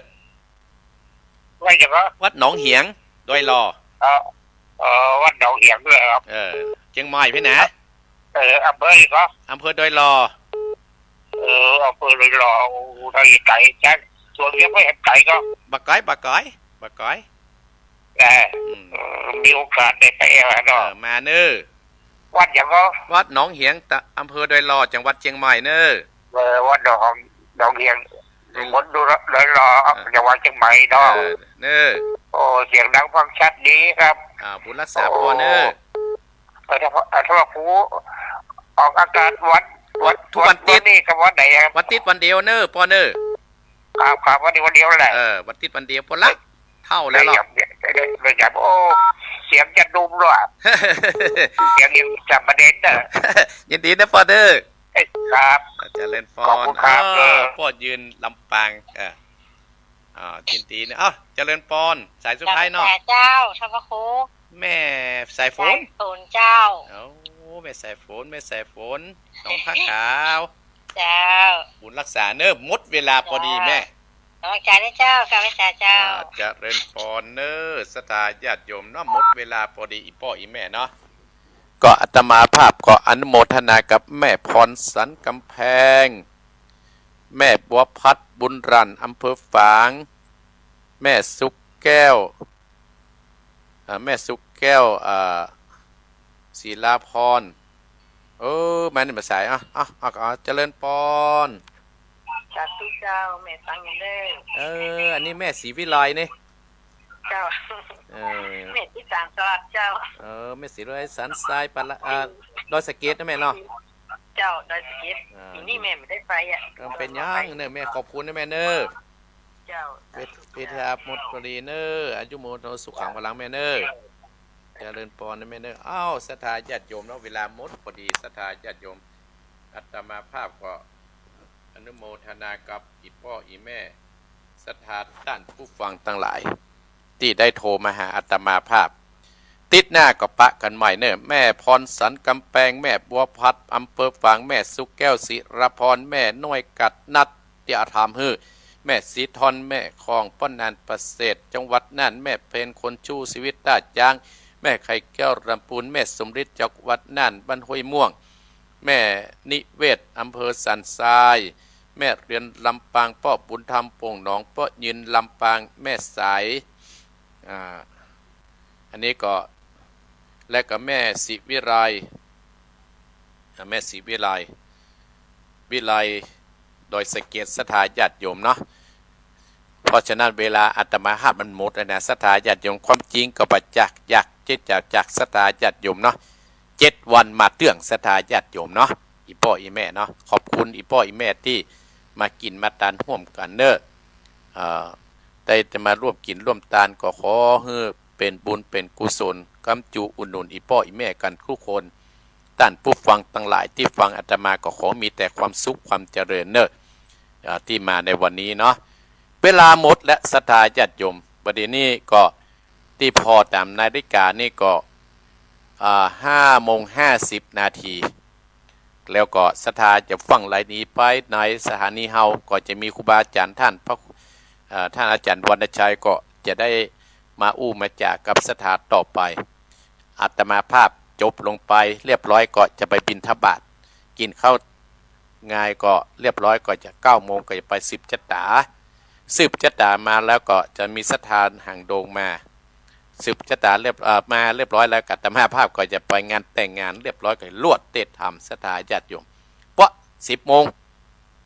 วัดหยังครับ วัดหนองเหียงดอยหล่อ เออ เออ วัดหนองเหียงเน่อครับ เออ เจียงใหม่พู้นนะ เออ อำเภอหยังครับ อำเภอดอยหล่อ เออ อำเภอดอยหล่อ โอ้ ทางไก๋จัง ส่วนเดียวก็เห็นไก๋ก็ บ่ไก๋ บ่ไก๋ บ่ไก๋ เออ อืม เออ มีโอกาสได้ไปเนาะ เออ มาเน่อ วัดหยังก็ วัดหนองเหียง ตะ อำเภอดอยหล่อ จังหวัดเจียงใหม่เน่อ เออ วัดหนอง หนองเหียง อืม บนดอยหล่อ เออ จังหวัดเจียงใหม่เนาะ เออ เน่อ โอ้ เสียงดังฟังชัดดีครับ อ่า บุญรักษาป้อเน่อ โอ้ เออ ถ้า ถ้าว่าครูออกอากาศวัน วัน ทุกวันติด วันนี้กับวันไหนอะ วันติดวันเดียวเน่อป้อเน่อ ครับ ครับ วันนี้วันเดียวแหละ เออ วันติดวันเดียวป้อละ เท่าแล้วเหรอ ไม่อยาก ไม่อยาก โอ้ เสียงจะนุ่มด้วย เสียงยังสามเณรเน่อ ยินดีนะป้อเน่อ ครับ เจริญปอน ขอบคุณครับ เออ เออ ป้อยืนลำปาง เออ อ่า ยินดีนะ อ้าว เจริญปอน สายสุดท้ายเนาะ เจ้า เจ้า ท่านพระครู แม่สายฝน สายฝนเจ้า โอ้ แม่สายฝน แม่สายฝน หนองผ้าขาว เจ้า บุญรักษาเน่อ หมดเวลาพอดีแม่ เจ้า ขอบใจนะเจ้า ข้าพเจ้าเจ้า อ่า เจริญปอนเน่อ ศรัทธาญาติโยมเนาะ หมดเวลาพอดี อีป้ออีแม่เนาะ ก็อาตมาภาพก็อนุโมทนากับแม่พรสันกำแพง แม่บัวพัดบุญรัน อำเภอฝาง แม่สุขแก้ว เอ่อ แม่สุขแก้ว เอ่อ ศิลาพร เออ มานี่มาสาย อ่ะ อ่ะ อ่ะ อ่ะ เจริญปอน สาธุเจ้า แม่ฟังอยู่เด้อ เออ อันนี้แม่ศรีวิไลนี่ เจ้า เออ แม่ที่สามสวัสดิ์เจ้า เออ แม่ศรีวิไลสันทรายปะละ อ่า ดอยสะเก็ดนะแม่เนาะ เจ้า ดอยสะเก็ด อ่า ปีนี้แม่ไม่ได้ไปอ่ะ เออ เป็นหยังเน่อ แม่ขอบคุณนะแม่เน่อ เจ้า เวท- เวทยาหมดพอดีเน่อ อายุโมโนสุขังพลังแม่เน่อ เจริญปอนนะแม่เน่อ อ้าว ศรัทธาญาติโยมเนาะ เวลาหมดพอดี ศรัทธาญาติโยม อาตมาภาพก็อนุโมทนากับอีป้ออีแม่ ศรัทธาต้านผู้ฟังตังหลาย ตี้ได้โทรมาหาอาตมาภาพ ติ๊ดหน้าก็ปะกั๋นใหม่เน่อ แม่พรสันกำแพง แม่บัวพัด อำเภอฝาง แม่สุขแก้ว ศิลาพร แม่น้อยกัดนัด ตี้ถามหื้อ แม่ศรีทอน แม่ของป้อนานประเสริฐ จังหวัดน่าน แม่เพนคนชู้ ชีวิตต้าจ๊าง แม่ไข่แก้ว ลำปูน แม่สมฤทธิ์ จังหวัดน่าน บ้านห้วยม่วง แม่นิเวศ อำเภอสันทราย แม่เรือน ลำปาง ป้อบุญธรรม โป่งหนอง ป้อยืน ลำปาง แม่สาย อ่า อันนี้ก็ และก็แม่ศรีวิไล อ่า แม่ศรีวิไล วิไล ดอยสะเก็ด ศรัทธาญาติโยมเนาะ เพราะฉะนั้นเวลาอาตมาภาพมันหมดแล้วนะ ศรัทธาญาติโยม ความจริงก็บ่จัก อยากจะ จะ จากศรัทธาญาติโยมเนาะ เจ็ดวันมาเตื้อง ศรัทธาญาติโยมเนาะ อีป้ออีแม่เนาะ ขอบคุณอีป้ออีแม่ตี้มากิ๋นมาตานฮ่วมกั๋นเน่อ เอ่อ ได้จะมาร่วมกิ๋นร่วมตาน ก็ขอหื้อเป๋นบุญเป๋นกุศล กำจูอุดหนุนอีป้ออีแม่กั๋นกู้คน ต้านผู้ฟังตังหลายตี้ฟังอาตมาก็ขอมีแต่ความสุขความเจริญเน่อ อ่า ตี้มาในวันนี้เนาะ เวลาหมดแล้วศรัทธาญาติโยม บัดนี้ก็ตี้ผ่อต๋ามนาฬิกานี่ก็ อ่า ห้าโมงห้าสิบนาที แล้วก็ศรัทธาจะฟั่งไหลนี้ไป ในสถานีเฮาก็จะมีครูบาอาจ๋ารย์ต้านพระ เอ่อ ต้านอาจ๋ารย์วรรณชัยก็จะได้มาอู้มาจ๋ากับศรัทธาต่อไป อาตมาภาพจบลงไปเรียบร้อยก็จะไปบิณฑบาต กิ๋นข้าวงายก็เรียบร้อยก็จะเก้าโมงก็จะไปสืบจะต๋า สืบจะต๋ามาแล้วก็จะมีศรัทธาหางดงมา สืบจะต๋าเรียบ เอ่อ มาเรียบร้อยแล้วก็อาตมาภาพก็จะไปงานแต่งงานเรียบร้อยก็ลวดเตศธรรมศรัทธาญาติโยม เพราะสิบโมง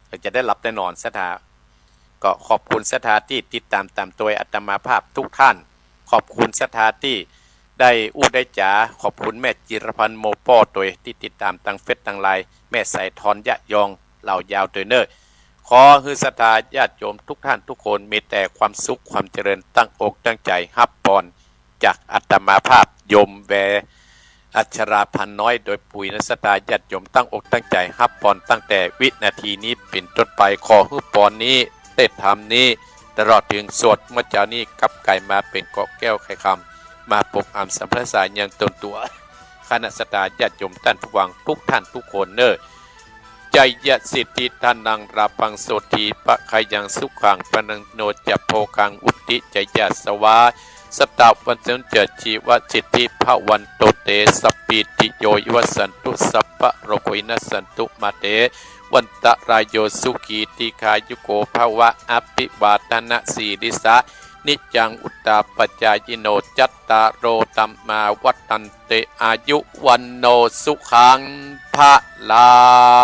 ก็จะได้หลับได้นอนศรัทธา ก็ขอบคุณศรัทธาตี้ติดต๋ามต๋ามตวยอาตมาภาพทุกท่าน ขอบคุณศรัทธาตี้ได้อู้ได้จ๋า ขอบคุณแม่จิรพันธ์โมป้อตวยตี้ติดต๋ามตางเฟซตางไลน์ แม่สายทอนยะยอง เหล่ายาวตวยเน่อ ขอหื้อศรัทธาญาติโยมทุกท่านทุกคนมีแต่ความสุขความเจริญ ตั้งอกตั้งใจ๋ฮับปอน จากอาตมาภาพโยมแว อัชราพันธ์น้อย โดยปุ๋ยนะ ศรัทธาญาติโยมตั้งอกตั้งใจ๋ฮับปอนตั้งแต่วินาทีนี้เป๋นต้นไป ขอหื้อปอนนี้ เตศธรรมนี้ ตลอดเถิงสวดเมื่อเจ๊านี้กลับก๋ายมาเป๋นเกราะแก้วไขคำ มาปกอำสรรพสายังตนตั๋ว คณะศรัทธาญาติโยมต้านผู้ฟังทุกท่านทุกคนเน่อ ชัยยะสิทธิธนังลาภังโสติภะคะยังสุขังพลังโนจะโภคังวุฒิชัยยะสวา สตะวันตุจะชีวะสิทธิภะวันโตเต สัพพีติโยวิวัสสันตุ สัพพะโรโควินัสสันตุมาเต วันตะรายโยสุขีทีคายุโกภะวะ อภิวาทนะสีลิสะ นิจจังอุตตาปจายิโน จัตตาโรธัมมาวัฏฏันติ อายุวันโนสุขังพะลัง